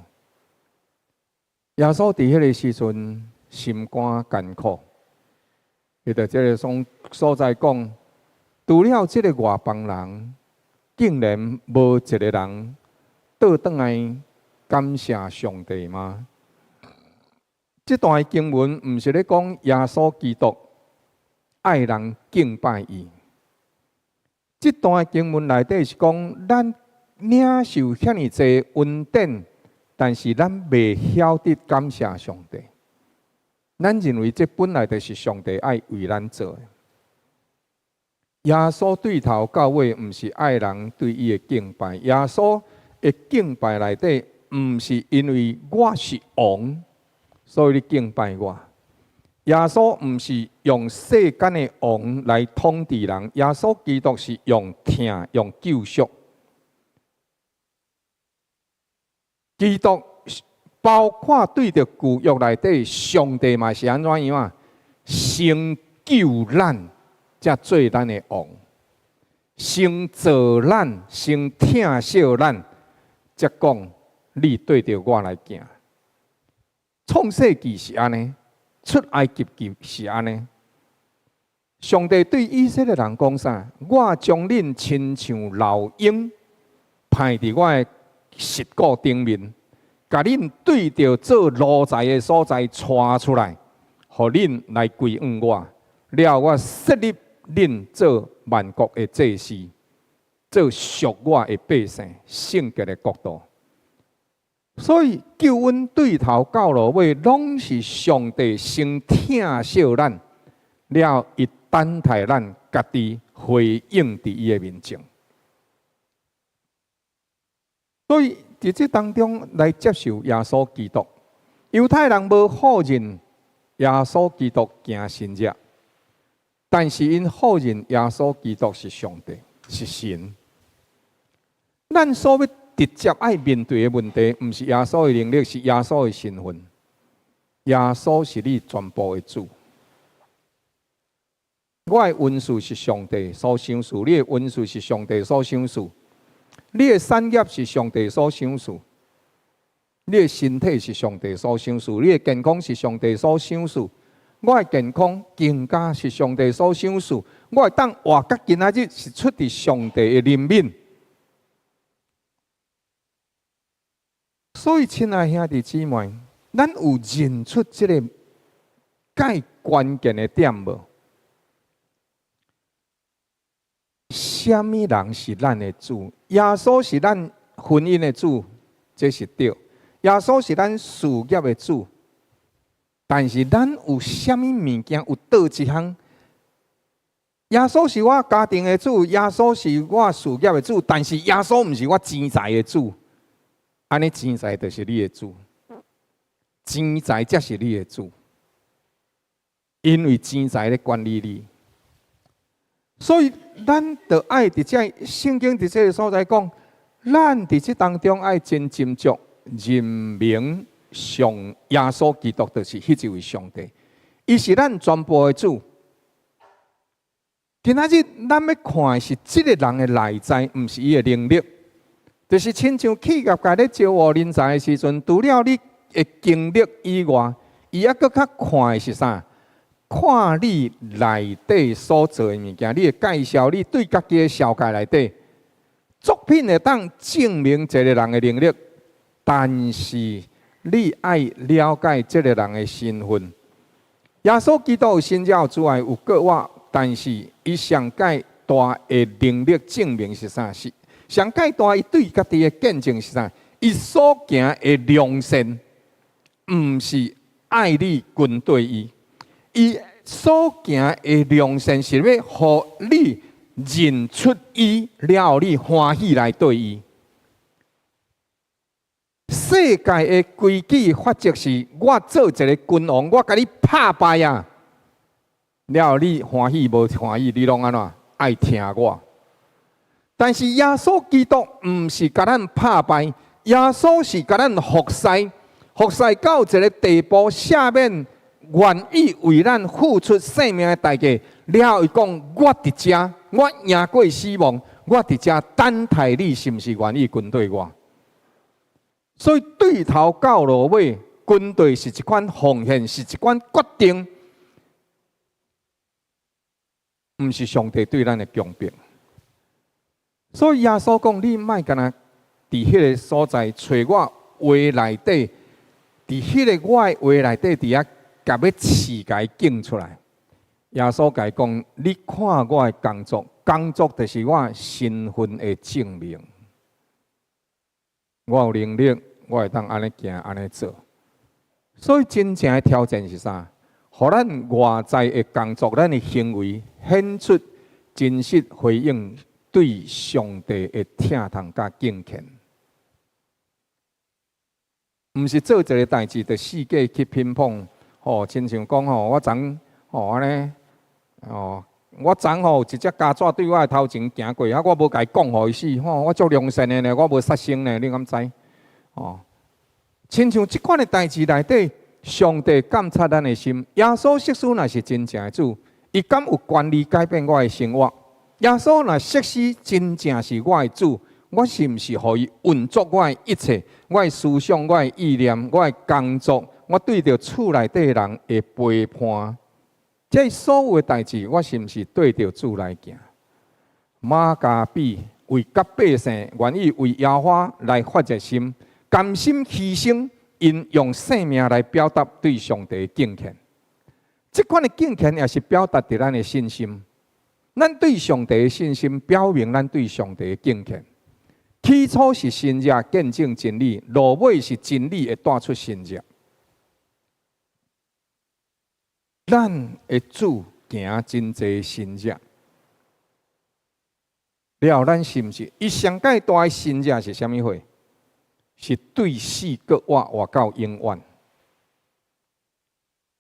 耶穌佇彼个時陣心肝艱苦，伊佇這个所在講，除了這个外邦人，竟然無一个人倒轉來感謝上帝嗎？這段經文毋是咧講耶穌基督愛人敬拜伊。這段經文內底是講，咱領受遐爾濟恩典，但是咱袂曉得感謝上帝。咱認為這本來就是上帝愛為咱做的。耶穌對頭到尾毋是愛人對伊的敬拜，耶穌的敬拜內底毋是因為我是王，所以你敬拜我。耶穌毋是用世間的王來統治人，耶穌基督是用疼、用救贖。基督包括對著舊約內底，上帝嘛是按怎樣啊？先救咱，才做咱的王，先造咱，先疼惜咱，才講你對著我來行。創世記是按呢，出埃及記是按呢。上帝對以色列人講啥？我將恁親像老鷹，派佇我的肋骨頂面，共恁對著做奴才的所在帶出來，予恁來歸向我。了後我設立恁做萬國的祭司，做屬我的百姓，聖潔的國度。所以救恩對頭到落尾，攏是上帝先疼惜咱，了後伊等待咱家己回應佇伊的面前。所以佇這當中來接受耶穌基督，猶太人無否認耶穌基督行神蹟。但是𪜶否認耶穌基督是上帝，是神。咱所欲直接愛面對的問題，毋是耶穌的能力，是耶穌的身份。耶穌是你全部的主。我的恩賜是上帝所賞賜，你的恩賜是上帝所賞賜，你的產業是上帝所賞賜，你的身體是上帝所賞賜，你的健康是上帝所賞賜。我的健康更加是上帝所賞賜，我會當活到今仔日是出佇上帝的憐憫。所以，親愛兄弟姊妹，咱有認出這个蓋關鍵的點無？啥物人是咱的主？耶穌是咱婚姻的主，這是對。耶穌是咱事業的主，但是咱有啥物物件？有佗一項？耶穌是我家庭的主，耶穌是我事業的主，但是耶穌毋是我錢財的主。按呢錢財就是你的主，錢財才是你的主，因為錢財咧管理你。所以咱著愛佇這聖經佇這个所在講，咱佇這當中愛真斟酌，認明上耶穌基督就是彼一位上帝，伊是咱全部的主。今仔日咱欲看的是這个人的內在，毋是伊的能力。就是親像企業界咧招募人才的時陣，除了你的經歷以外，伊猶閣較看的是啥？看你內底所做的物件，你的介紹，你對家己的紹介內底作品會當證明一个人的能力，但是你愛了解這个人的身份。耶穌基督有神蹟有慈愛有過活，但是伊上蓋大的能力證明是啥？是上蓋大伊對家己的見證是啥？伊所行的良善，毋是愛你跟綴伊，伊所行的良善是欲予你認出伊，了後你歡喜來綴伊。世界的規矩法則是，我做一个君王，我共你拍敗啊！了後你歡喜無歡喜，你攏按怎愛聽我？但是耶穌基督毋是共咱拍敗，耶穌是共咱服侍，服侍到一个地步，赦免願意為咱付出性命的代價。了後伊講：我佇遮，我贏過死亡，我佇遮等待你，是毋是願意跟綴我？所以對頭到落尾，跟綴是一款奉獻，是一款決定，毋是上帝對咱的強迫。所以耶穌講：你莫干焦佇彼个所在揣我話內底，佇彼个我的話內底，佇遐共欲刺共伊揀出來。耶穌共伊講：你看我的工作，工作就是我身份的證明。我有能力，我會當按呢行，按呢做。所以真正的挑戰是啥？予咱外在的工作，咱的行為顯出真實回應對上帝的疼痛佮敬虔，毋是做一个代誌就四界去評論。吼，親像講吼，我昨吼按呢，哦，我昨吼有一隻家紙對我的頭前行過，啊，我無共伊講予伊死，吼，我足良善的呢，我無殺生呢，你敢知？哦，親像這款的代誌內底，上帝監察咱的心。耶穌設使若是真正的主，伊敢有權利改變我的生活？耶穌若設使真正是我的主，我是毋是予伊運作我的一切？我的思想、我的意念、我的工作，我對著厝內底人的陪伴，這所有的代誌，我是毋是對著主來行？瑪加比為甲百姓願意為耶和華來發熱心，甘心犧牲，𪜶用性命來表達對上帝的敬虔。這款的敬虔也是表達佇咱的信心。咱對上帝的信心，表明咱對上帝的敬虔。起初是神蹟見證真理，落尾是真理會帶出神蹟。咱的主行真濟神蹟，了後咱是毋是？伊上蓋大的神蹟是啥物貨？是對死閣活，活到永遠。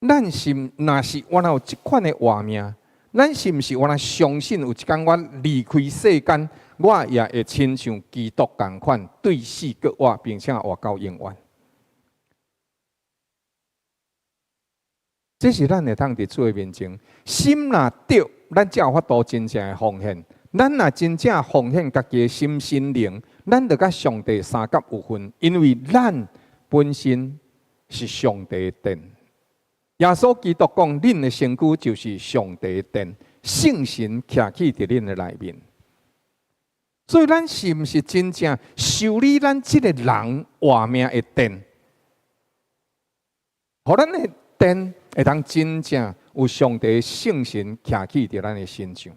咱是若是原來有這款的活命，咱是毋是原來相信有一工我離開世間，我也會親像基督仝款對死閣活，並且活到永遠？這是咱會當佇主的面前，心若對，咱才有法度真正的奉獻。咱若真正奉獻家己的心身靈，咱就佮上帝相佮有份，因為咱本身是上帝的殿。耶穌基督講，恁的身軀就是上帝的殿，聖神徛起佇恁的內面。所以咱是毋是真正修理咱這个人活命的殿？予咱的殿會當真正有上帝聖神徛起佇咱的身上。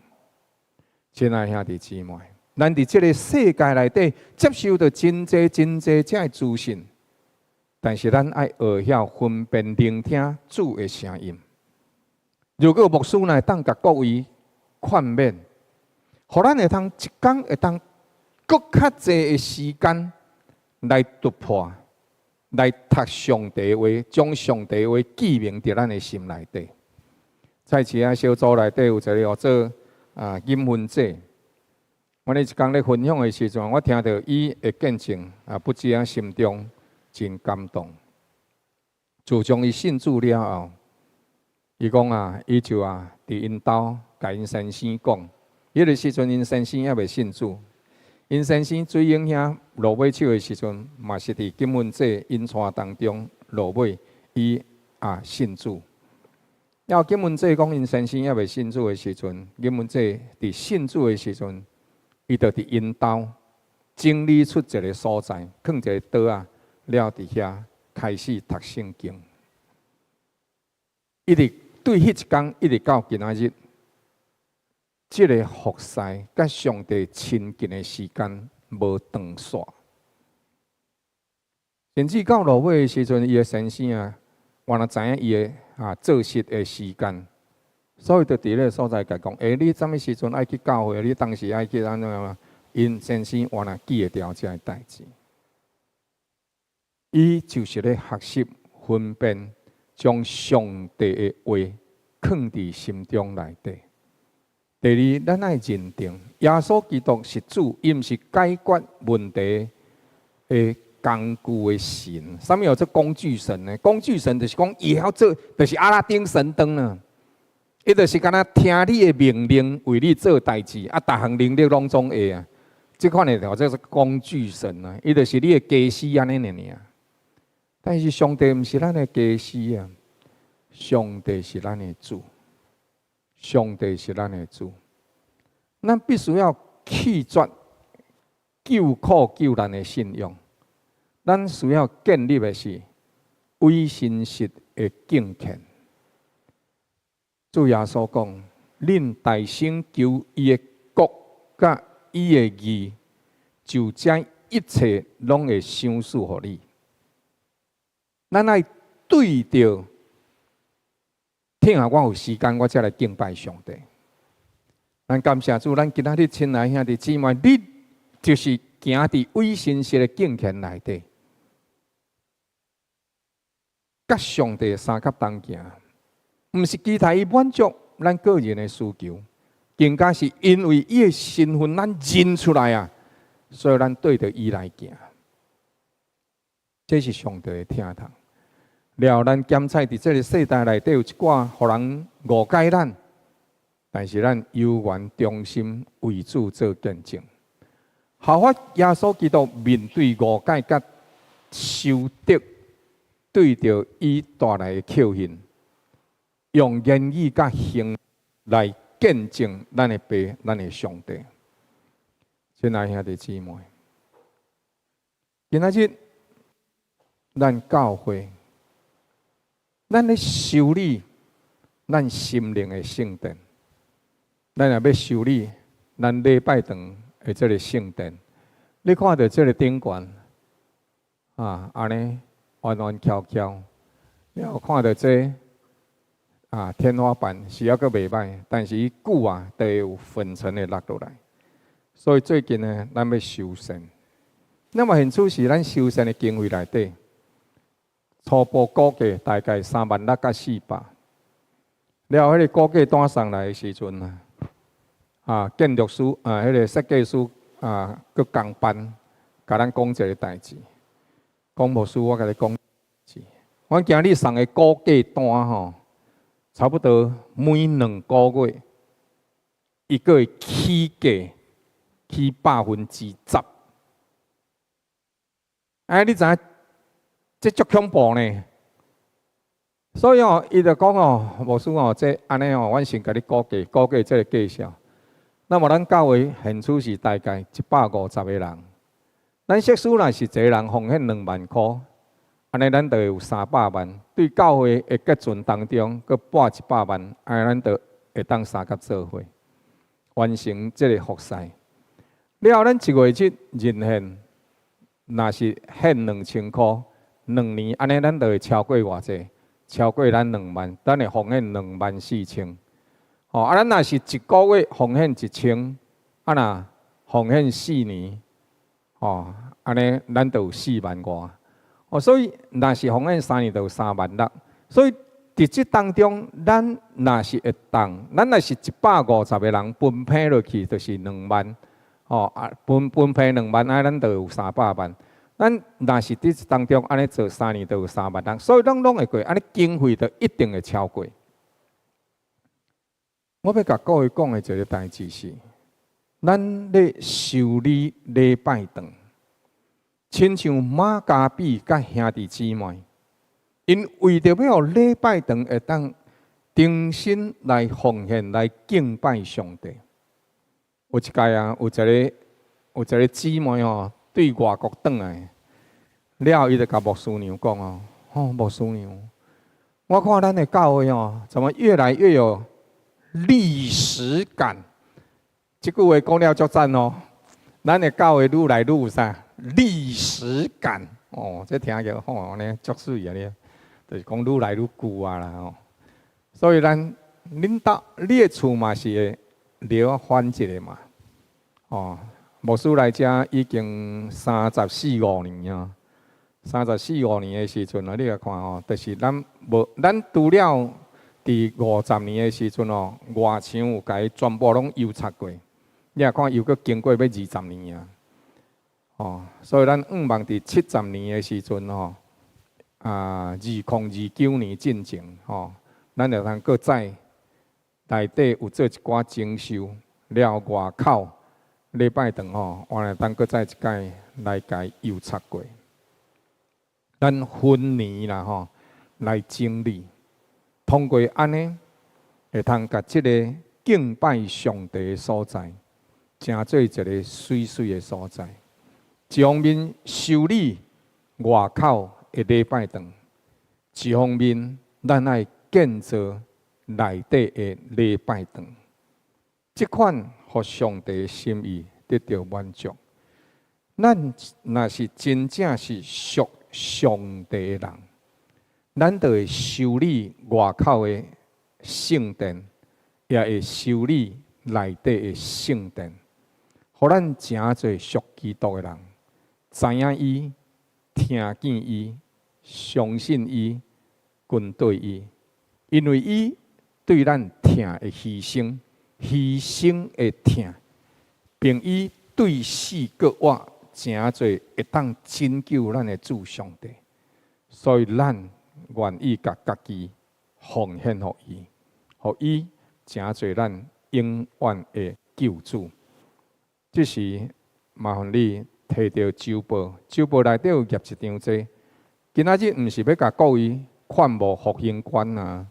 親愛兄弟姊妹，咱佇這个世界內底接受著真濟真濟這个資訊，但是咱愛學曉分辨聆聽主的聲音。如果牧師若會當共各位勸勉，予咱會當一工會當閣較濟的時間來突破，來讀上帝話，將上帝話記銘佇咱的心內底。菜市仔小組內底有一个叫做金芬姐，我咧一工咧分享的時陣，我聽著伊的見證啊，不止啊，心中真感動。自從伊信主了後，伊講啊，伊就啊，佇𪜶兜共𪜶先生講，彼个時陣𪜶先生猶未信主，𪜶先生水英兄落尾手的時陣，嘛是佇金文姐引帶當中落尾，伊啊信主。了後金文姐講，𪜶先生猶未信主的時陣，金文姐佇信主的時陣，伊就佇𪜶兜整理出一个所在，囥一个桌仔，了佇遐開始讀聖經。一直對彼一工，一直到今仔日，這个服侍佮上帝親近的時間無斷線。甚至到落尾的時陣，伊的先生啊，原來知影伊的作息的時間，所以就佇彼个所在共講：欸，你啥物時陣愛去教會？你當時愛去按怎啊？𪜶先生原來記會牢這个代誌。伊就是咧學習分辨，將上帝的話囥佇心中內底。第二，咱愛認定耶穌基督是主，伊毋是解決問題的工具的神。啥物叫做工具神呢？工具神就是講伊會曉做，就是阿拉丁神燈啊。伊就是敢若聽你的命令，為你做代誌，啊，逐項能力攏總會啊。這款的叫做工具神啊，伊就是你的家私按呢爾爾。但是上帝毋是咱的家私啊，上帝是咱的主，上帝是咱的主。咱必須要棄絕救苦救難的信仰，咱需要建立的是偽信實的敬虔。主耶穌講：恁大先求伊的國佮伊的義，就這一切攏會賞賜予你。咱愛對著，聽下我有時間，我才來敬拜上帝。咱感謝主，咱今仔日親愛兄弟姊妹，你就是行佇偽信實的敬虔內底，佮上帝相佮同行，毋是期待伊滿足咱個人的需求，更加是因為伊的身份，咱認出來啊，所以咱對著伊來行。這是上帝的疼痛。了後，咱檢採佇這个世代內底有一寡予人誤解咱，但是咱猶原忠心為主做見證。效法耶穌基督面對誤解佮仇敵，對著伊帶來的教訓，用言語佮行來見證咱的爸、咱的上帝。親愛兄弟姊妹，今仔日咱教會，咱咧修理咱心靈的聖殿，咱若欲修理咱禮拜堂的這个聖殿，你看著這个頂懸啊，按呢彎彎翹翹，了後看著這天花板是猶閣袂䆀，但是伊久啊，就會有粉塵會落落來。所以最近呢，咱欲修繕。那麼現此時咱修繕的經費內底，初步估計大概36,400。了後，彼个估計單送來的時陣啊，建築師啊，彼个設計師啊，閣工班，共咱講一个代誌。講牧師，我共你講，我今日送的估計單吼，差不多每2個月，伊閣會起價起10%。哎，你知影這足恐怖呢？所以哦，伊就講哦，牧師哦，這按呢哦，阮先共你估計估計這个價數。那麼咱教會現處是大概150個人，咱設使若是一個人奉獻2萬箍，按呢咱就會有三百萬。對教會的結存當中，閣撥一百萬，按呢咱就會當相佮做伙完成這個服事。了後，咱一月日認獻，若是獻2000箍，2年按呢咱就會超過偌濟？超過咱兩萬，咱會奉獻2萬4千。吼，啊，咱若是一個月奉獻1000，啊若奉獻4年，吼，按呢咱就有4萬外。哦，所以若是奉獻3年，就有3萬6。所以佇這當中，咱若是會當，咱若是150個人分配落去，就是兩萬。吼啊，分配兩萬，按呢咱就有三百萬。咱若是佇這當中按呢做三年，就有3萬六。所以攏攏會過，按呢經費就一定會超過。我欲共各位講的一个代誌是，咱咧修理禮拜堂，親像瑪加比佮兄弟姊妹，𪜶為著欲予禮拜堂會當重新來奉獻、來敬拜上帝。有一擺啊，有一个姊妹吼，對外國轉來，了後伊就共牧師娘講哦，吼，牧師娘，我看咱的教會哦，怎麼越來越有歷史感？這句話講了足讚哦，咱的教會愈來愈有啥歷史感哦，這聽起來吼按呢足媠啊咧，就是講愈來愈舊啊啦吼。所以咱恁兜你的厝嘛是會著翻一下嘛，哦，牧師來遮已經三十四五年啊，三十四五年的時陣啊，你來看吼，就是咱無咱除了佇50年的時陣哦，外牆有共伊全部攏油漆過，你若看又閣經過欲二十年啊，哦，所以咱向望佇70年的時陣吼，啊，2029年進前吼，咱就通閣再內底有做一寡整修，了外口禮拜堂吼，原來當閣再一擺來共油漆過。咱分年啦吼，來整理，通過按呢，會通共這个敬拜上帝的所在，成做一个媠媠的所在。一方面修理外口的禮拜堂，一方面咱愛建造內底的禮拜堂，這款予上帝心意得著滿足。咱若是真正是屬上帝的人，咱就會修理外口的聖殿，也會修理內底的聖殿，予咱成做屬基督的人，知影伊、聽見伊、相信伊、跟隨伊，因為伊對咱疼的犧牲，犧牲的疼，並伊對死閣活，成做會當拯救咱的主上帝，所以咱願意共家己奉獻予伊，予伊成做咱永遠的救主。這時麻煩你提著周報，周報內底有夾一張這。今仔日毋是欲共各位勸募福興捐啊，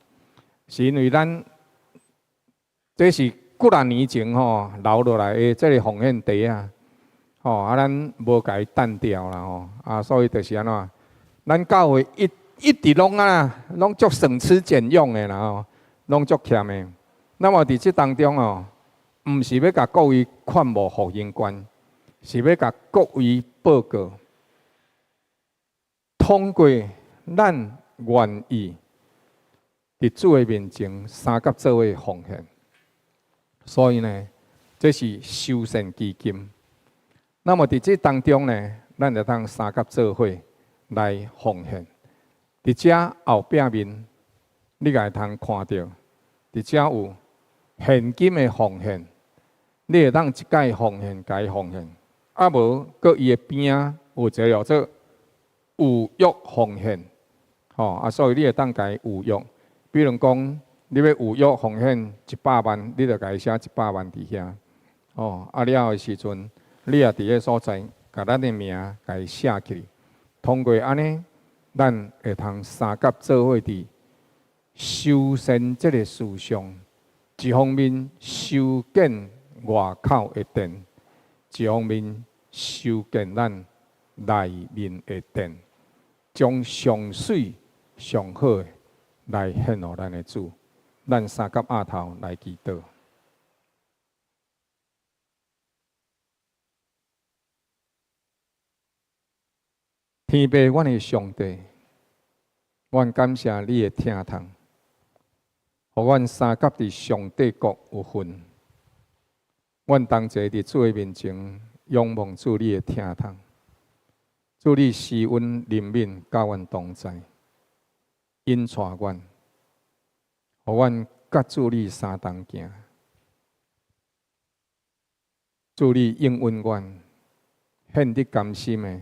是因為咱這是幾若年前吼留落來的這个奉獻袋啊，吼啊，咱無共伊擲掉啦吼，啊，所以就是按怎，咱教會一直攏啊，攏足省吃儉用的啦吼，攏足儉的。那麼佇這當中哦，毋是欲共各位勸募福興捐，是欲共各位報告，通過咱願意佇主的面前相佮做伙奉獻，所以呢，這是修繕基金。那麼佇這當中呢，咱就通相佮做伙來奉獻。佇遮後壁面，你會通看著，佇遮有現金的奉獻，你會當一擺奉獻，共伊奉獻。啊無，閣伊的邊仔有一个叫做預約奉獻，吼啊，所以你會當共伊預約。比如講，你欲預約奉獻一百萬，你就共伊寫一百萬佇遐，哦，啊了的時陣，你也佇彼所在，共咱的名共伊寫起來。通過按呢，咱會通相佮做伙佇修繕這个事上，一方面修建外口的殿，一方面修建咱內面的殿，將上媠上好的來獻予咱的主。咱三佮額頭來祈禱。天父，阮的上帝，阮感謝你的疼痛，予阮三佮佇上帝國有份。阮同齊佇主的面前仰望主你的疼痛，主你施恩憐憫，佮阮同在，引帶阮，予阮佮主你相同行。主你應允阮，獻得甘心的，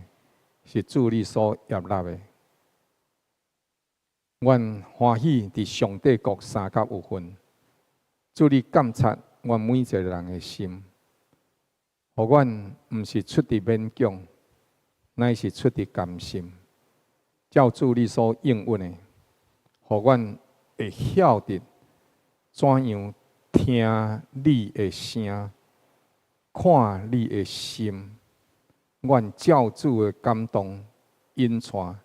是主你所悅納的。阮歡喜佇上帝國相佮有份。主你鑒察阮每一個人的心，予阮毋是出佇勉強，乃是出佇甘心。照主你所應允的，予阮會曉得怎樣聽你的聲，看你的心。阮照主的感動引帶，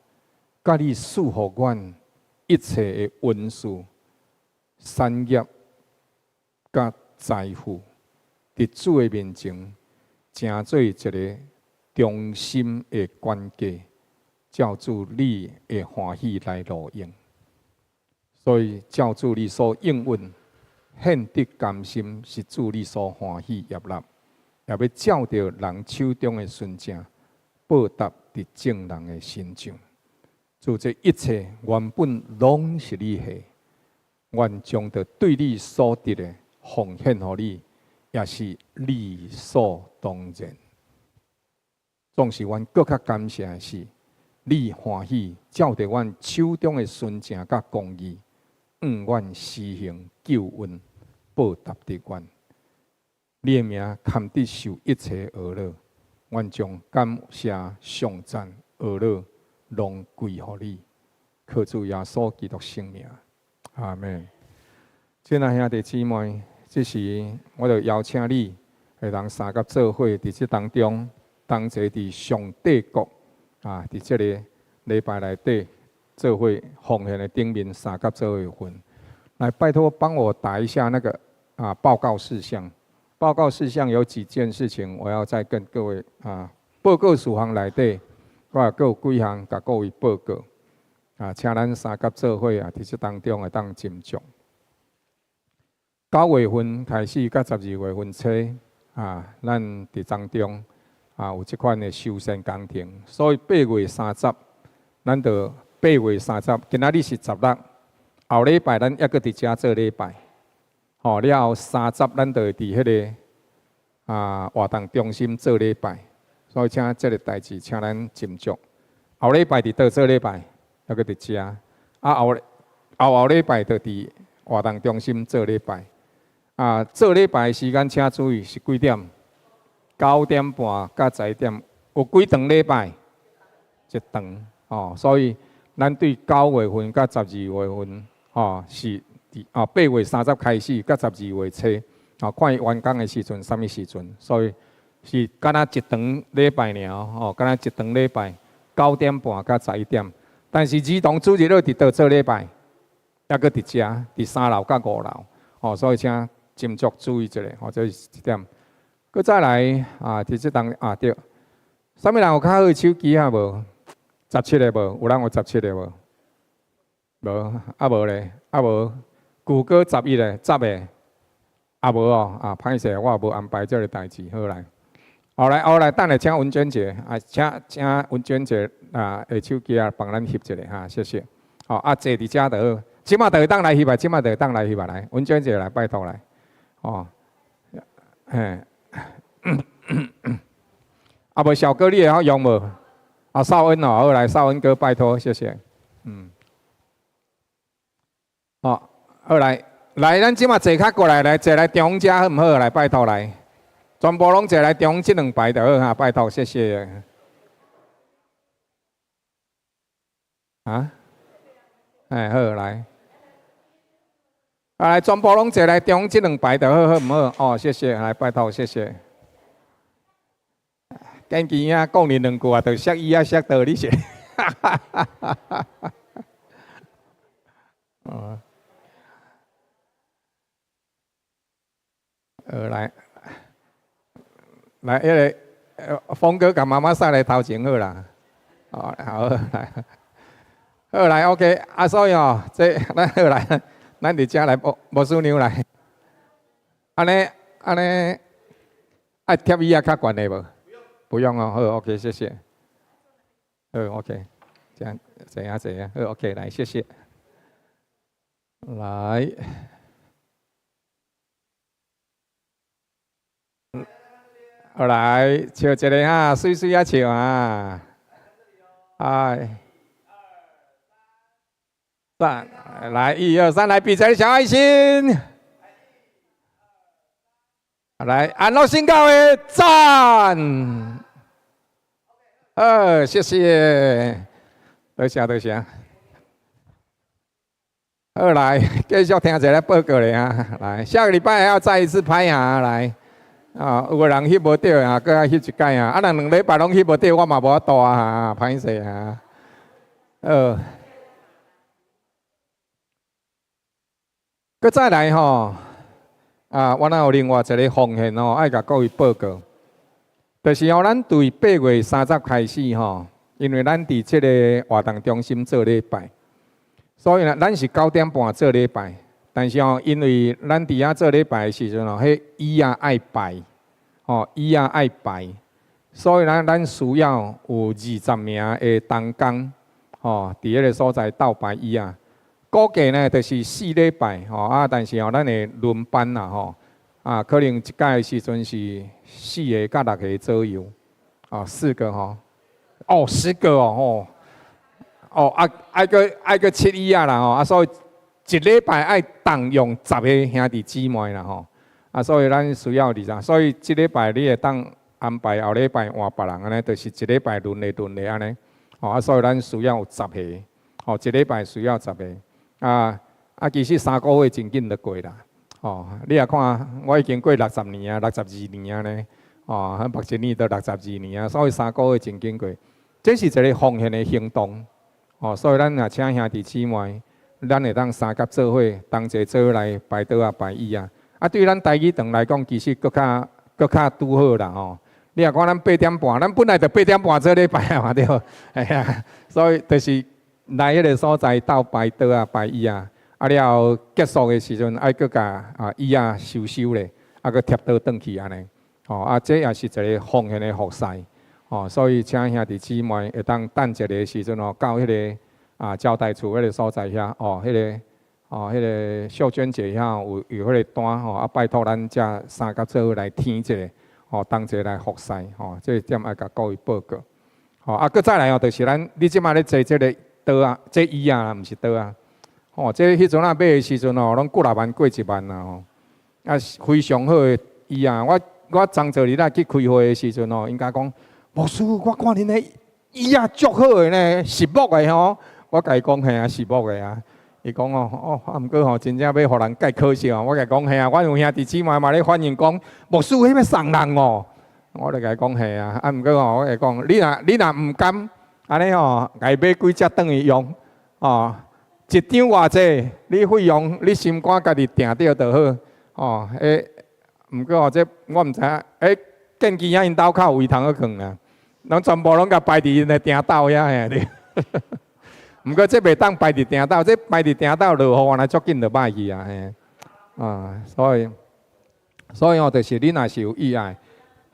佮你賜予阮一切的恩賜、產業、佮財富，佇主的面前，成做一个忠心的管家，照主你的歡喜來路用。所以照主你所應允，獻得甘心，是主你所歡喜悅納。也欲照著人手中的純正，報答佇眾人的身上。主，這一切原本攏是你的，阮將著對你所得的奉獻予你，也是理所當然。總是阮閣較感謝的是，你歡喜照著阮手中的純正佮公義，向阮施行救恩，報答佇阮。你的名堪得受一切呵咾，阮將感謝、頌讚、呵咾攏歸予你，靠主耶穌基督聖名，阿們。親愛兄弟姊妹，這時我就邀請你，會當相佮做伙佇這當中，同齊佇上帝國啊，佇這個禮拜內底做伙奉獻的頂面相佮做伙有份。來，拜託幫我打一下那個啊報告事項。報告事項有幾件事情，我要再跟各位啊報告事項內底，我也閣有幾項共各位報告啊，請咱相佮做伙啊，佇這當中會當斟酌。9月份開始到12月份初啊，咱佇當中啊有這款的修繕工程，所以8月30，咱就八月三十，今仔日是16，後禮拜咱猶閣佇遮做禮拜。吼，了後三十，咱就會佇彼个啊活動中心做禮拜，所以請這个代誌，請咱斟酌。後禮拜佇佗做禮拜，猶閣佇遮。啊後後後禮拜就佇活動中心做禮拜。啊，做禮拜的時間請注意是幾點？9點半到11點，有幾場禮拜？一場。哦，所以咱對9月份到12月份，吼是。啊，8月30開始，到12月初，啊，看伊完工的時陣，啥物時陣，所以是敢若一場禮拜爾，吼，敢若一場禮拜，9點半到11點。但是兒童主日學佇佗做禮拜，猶閣佇遮，佇三樓佮五樓，吼，所以請斟酌注意一下，吼，這是一點。閣再來啊，佇這當啊對，啥物人有較好的手機啊無？十七个無？有人有十七个無？無，啊無咧，啊無。谷歌11个，十个，啊無哦，啊歹勢，我也無安排這个代誌，好來，後來後來，等下請文娟姐，啊請請文娟姐啊，下手機啊幫咱翕一下哈，謝謝。好啊，坐佇遮就好，這馬就會當來翕啊，這馬就會當來翕啊，來，文娟姐來，拜託來，哦，嘿，啊無小哥你會曉用無？啊少恩哦，好來，少恩哥拜託，謝謝，嗯，好。好來，來，咱這馬坐較過來，來坐來中間好毋好？來，拜託來，全部攏坐來中這兩排就好哈，拜託，謝謝。啊？哎，好來。來，全部攏坐來中這兩排就好，好毋好？哦，謝謝，來拜託，謝謝。堅持啊，講你兩句啊，就摔椅仔摔倒你是。哈哈哈哈哈！哦，來，來，彼个峰哥共媽媽送來頭前好啦。哦，好，來，好來，OK。啊，所以哦，這咱好來，咱佇遮來牧牧師娘來。按呢，按呢，愛貼椅仔較懸的無？不用哦，好，OK，謝謝。好，OK，這樣，這樣，這樣，好，OK，來，謝謝。來，好來，笑一个哈，媠媠仔笑啊！哎，三，來，一二三，來比一个小愛心。來，安樂新教會讚。好，謝謝，多謝多謝。好，來，繼續聽一个報告咧啊！來，下個禮拜還要再一次拍啊！來，啊，有个人翕無著啊，閣愛翕一擺啊！啊，若兩禮拜攏翕無著，我嘛無法度啊！歹勢啊！好，閣再來吼，啊，我若有另外一个奉獻吼，愛共各位報告。就是吼，咱對8月30開始吼，因為咱佇這个活動中心做禮拜，所以呢，咱是9點半做禮拜。但是吼，因為咱佇遐做禮拜的時陣吼，彼椅仔愛排，吼椅仔愛排，所以呢，咱需要有20名的同工，吼，佇彼个所在鬥排椅仔。估計呢，就是4禮拜吼啊，但是吼，咱會輪班啦吼。啊，可能一擺的時陣是四个佮六个左右，哦，四個吼，哦，10個哦，吼，哦，啊，愛閣愛閣七椅仔啦吼，啊，所以一禮拜愛動用10個兄弟姊妹啦吼，啊，所以咱需要20，所以這禮拜你會當安排後禮拜換別人按呢，就是一禮拜輪咧輪咧按呢，吼，啊，所以咱需要有十個，吼，一禮拜需要十個，啊啊，其實3個月真緊就過啦。哦，你若看，我已經過60年啊，62年啊呢，哦，目前年都六十二年啊，所以3個月真緊過。這是一个奉獻的行動，哦，所以咱若請兄弟姊妹，咱會當相佮做伙，同齊做伙來排桌仔排椅仔。啊，對咱台語堂來講，其實閣較閣較拄好啦吼。你若看咱8點半，咱本來就八點半做禮拜啊嘛對，哎呀，所以就是來彼个所在鬥排桌仔排椅仔。啊了後結束的時陣，愛閣共啊椅仔收收咧，啊閣貼倒轉去按呢，吼啊這也是一个奉獻的服侍，吼，所以請兄弟姊妹會當等一个時陣哦，到彼个啊招待處彼个所在遐，哦，彼个哦，彼个秀娟姐遐有有彼个單吼，啊拜託咱遮相佮做伙來添一下，吼，同齊來服侍，吼，這點愛共各位報告，吼啊，閣再來哦，就是咱你這擺咧坐這个桌仔，這椅仔毋是桌仔。哦，這彼陣仔買的時陣哦，攏幾若萬過一萬啦吼，啊，非常好的椅仔。我我昨昨日仔去開會的時陣哦，𪜶共講，牧師，我看恁的椅仔足好的呢，實木的吼。我共伊講嘿啊，實木的啊。伊講哦，哦，啊，毋過吼，真正欲予人蓋可惜哦。我共伊講嘿啊，阮有兄弟姊妹嘛咧反映講，牧師，彼欲送人哦。我就共伊講嘿啊，啊，毋過吼，我共伊講，你若你若毋甘，按呢吼，共伊買幾隻轉去用，哦。一張偌濟，你費用你心肝家己定著就好，哦，欸，毋過吼，這我毋知影，欸，建機仔𪜶兜較有位通好囥啦，攏全部攏共擺佇𪜶的埕斗遐嘿對。毋過這袂當擺佇埕斗，這擺佇埕斗落雨，按呢足緊就歹去啊嘿。啊，所以，所以吼，就是你若是有意愛，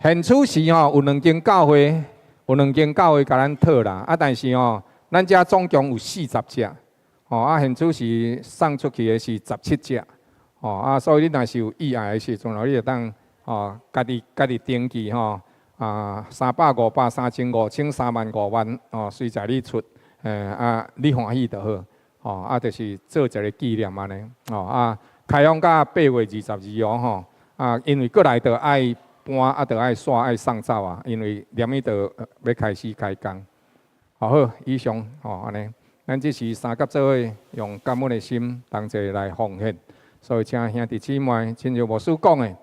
現此時吼有兩間教會，有兩間教會共咱討啦，啊，但是吼，咱遮總共有40隻。吼啊，現此時送出去的是17隻，吼啊，所以你若是有意愛的時陣，你會當吼家己家己登記吼啊，三百、五百、三千、五千、三萬、五萬，吼，隨在你出，欸啊，你歡喜就好，吼啊，就是做一个紀念按呢，吼啊，開放到8月22號吼，啊，因為過來就愛搬啊，就愛煞愛送走啊，因為連伊就欲開始開工，好，好，以上吼按呢。咱這是相佮做伙，用感恩的心同齊來奉獻。所以，請兄弟姊妹，親像牧師講的，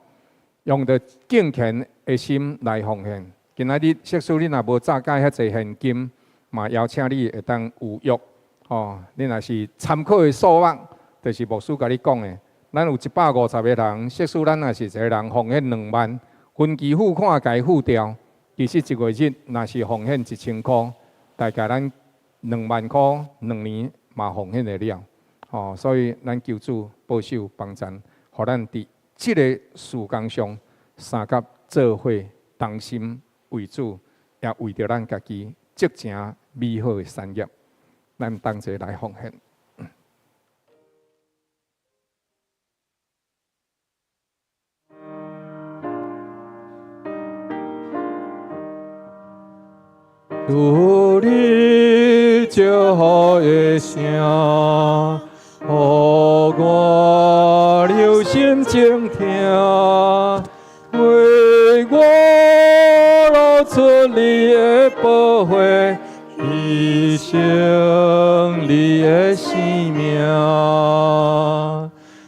用著敬虔的心來奉獻。今仔日，即使你若無早蓋遐濟現金，嘛邀請你會當預約。吼，你若是參考的數目，就是牧師共你講的。咱有150個人，即使咱若是一個人奉獻2萬，分期付款共付掉，其實一月日若是奉獻1000箍，大概咱2萬箍2年嘛奉獻會了。吼，所以咱求主保守幫贊，予咱佇這个事工上相佮做伙同心為主，也為著咱家己織成美好的產業，咱同齊來奉獻。主你祝福的聲，予我留心靜聽，為我流出你的寶血，犧牲你的生命。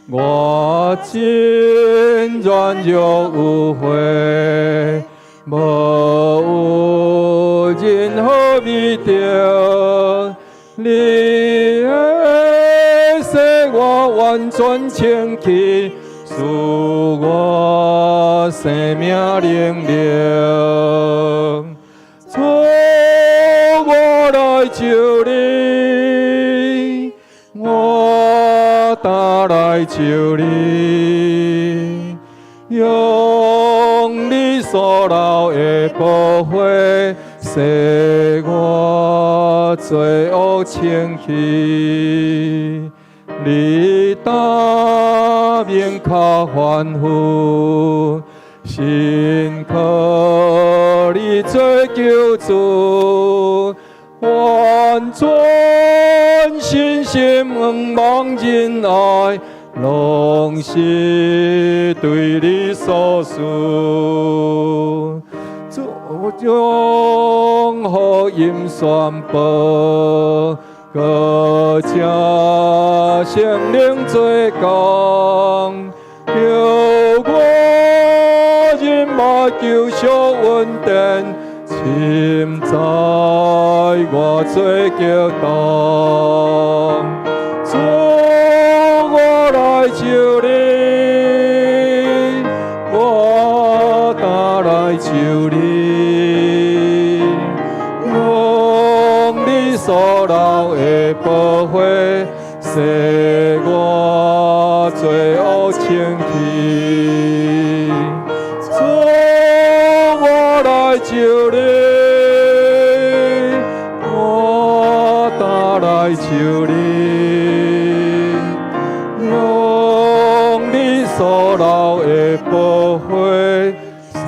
我真軟弱有悔，無有任何美德，你的洗我完全清氣，賜我生命能力。主，我來求你，我焦來求你，用你所流的寶血，洗我罪惡清去。你大名較凡夫，信靠你做救主，完全信心仰望仁愛，攏是對你所賜。主將福音宣布，閣請聖靈做工，叫我入捌救贖恩典，深知我罪激動。主，我來求你，我焦來求你，用你所流的寶血，洗我罪惡清去。主，我來求你，我焦來求你，用你所流的寶血，洗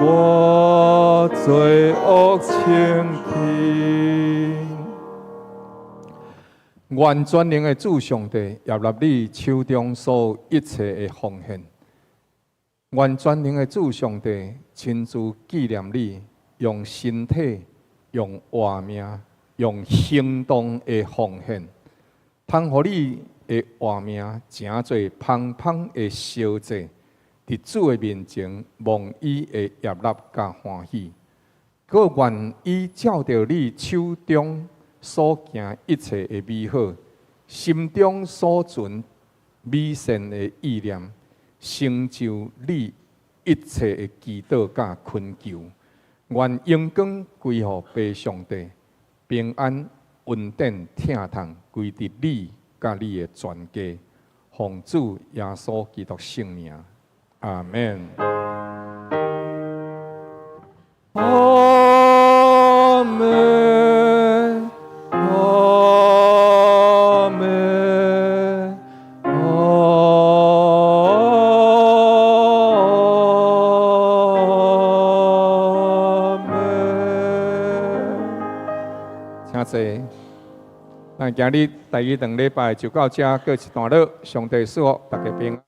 我罪惡清去。願全能的主上帝悅納你手中所有一切的奉獻。願全能的主上帝親自紀念你，用身體、用活命、用行動的奉獻，通予你的活命成做芳芳的燒祭，佇主的面前蒙伊的悅納佮歡喜。閣願伊照著你手中所行一切的美好，心中所存美善的意念，成就你一切的祈禱佮懇求。願榮光歸予父上帝，平安、恩典、疼痛歸佇你佮你的全家，奉主耶穌基督聖名，阿門。阿門，阿門，阿門。請坐。咱今日第二頓禮拜就到這，閣一段落。上帝賜福大家平安。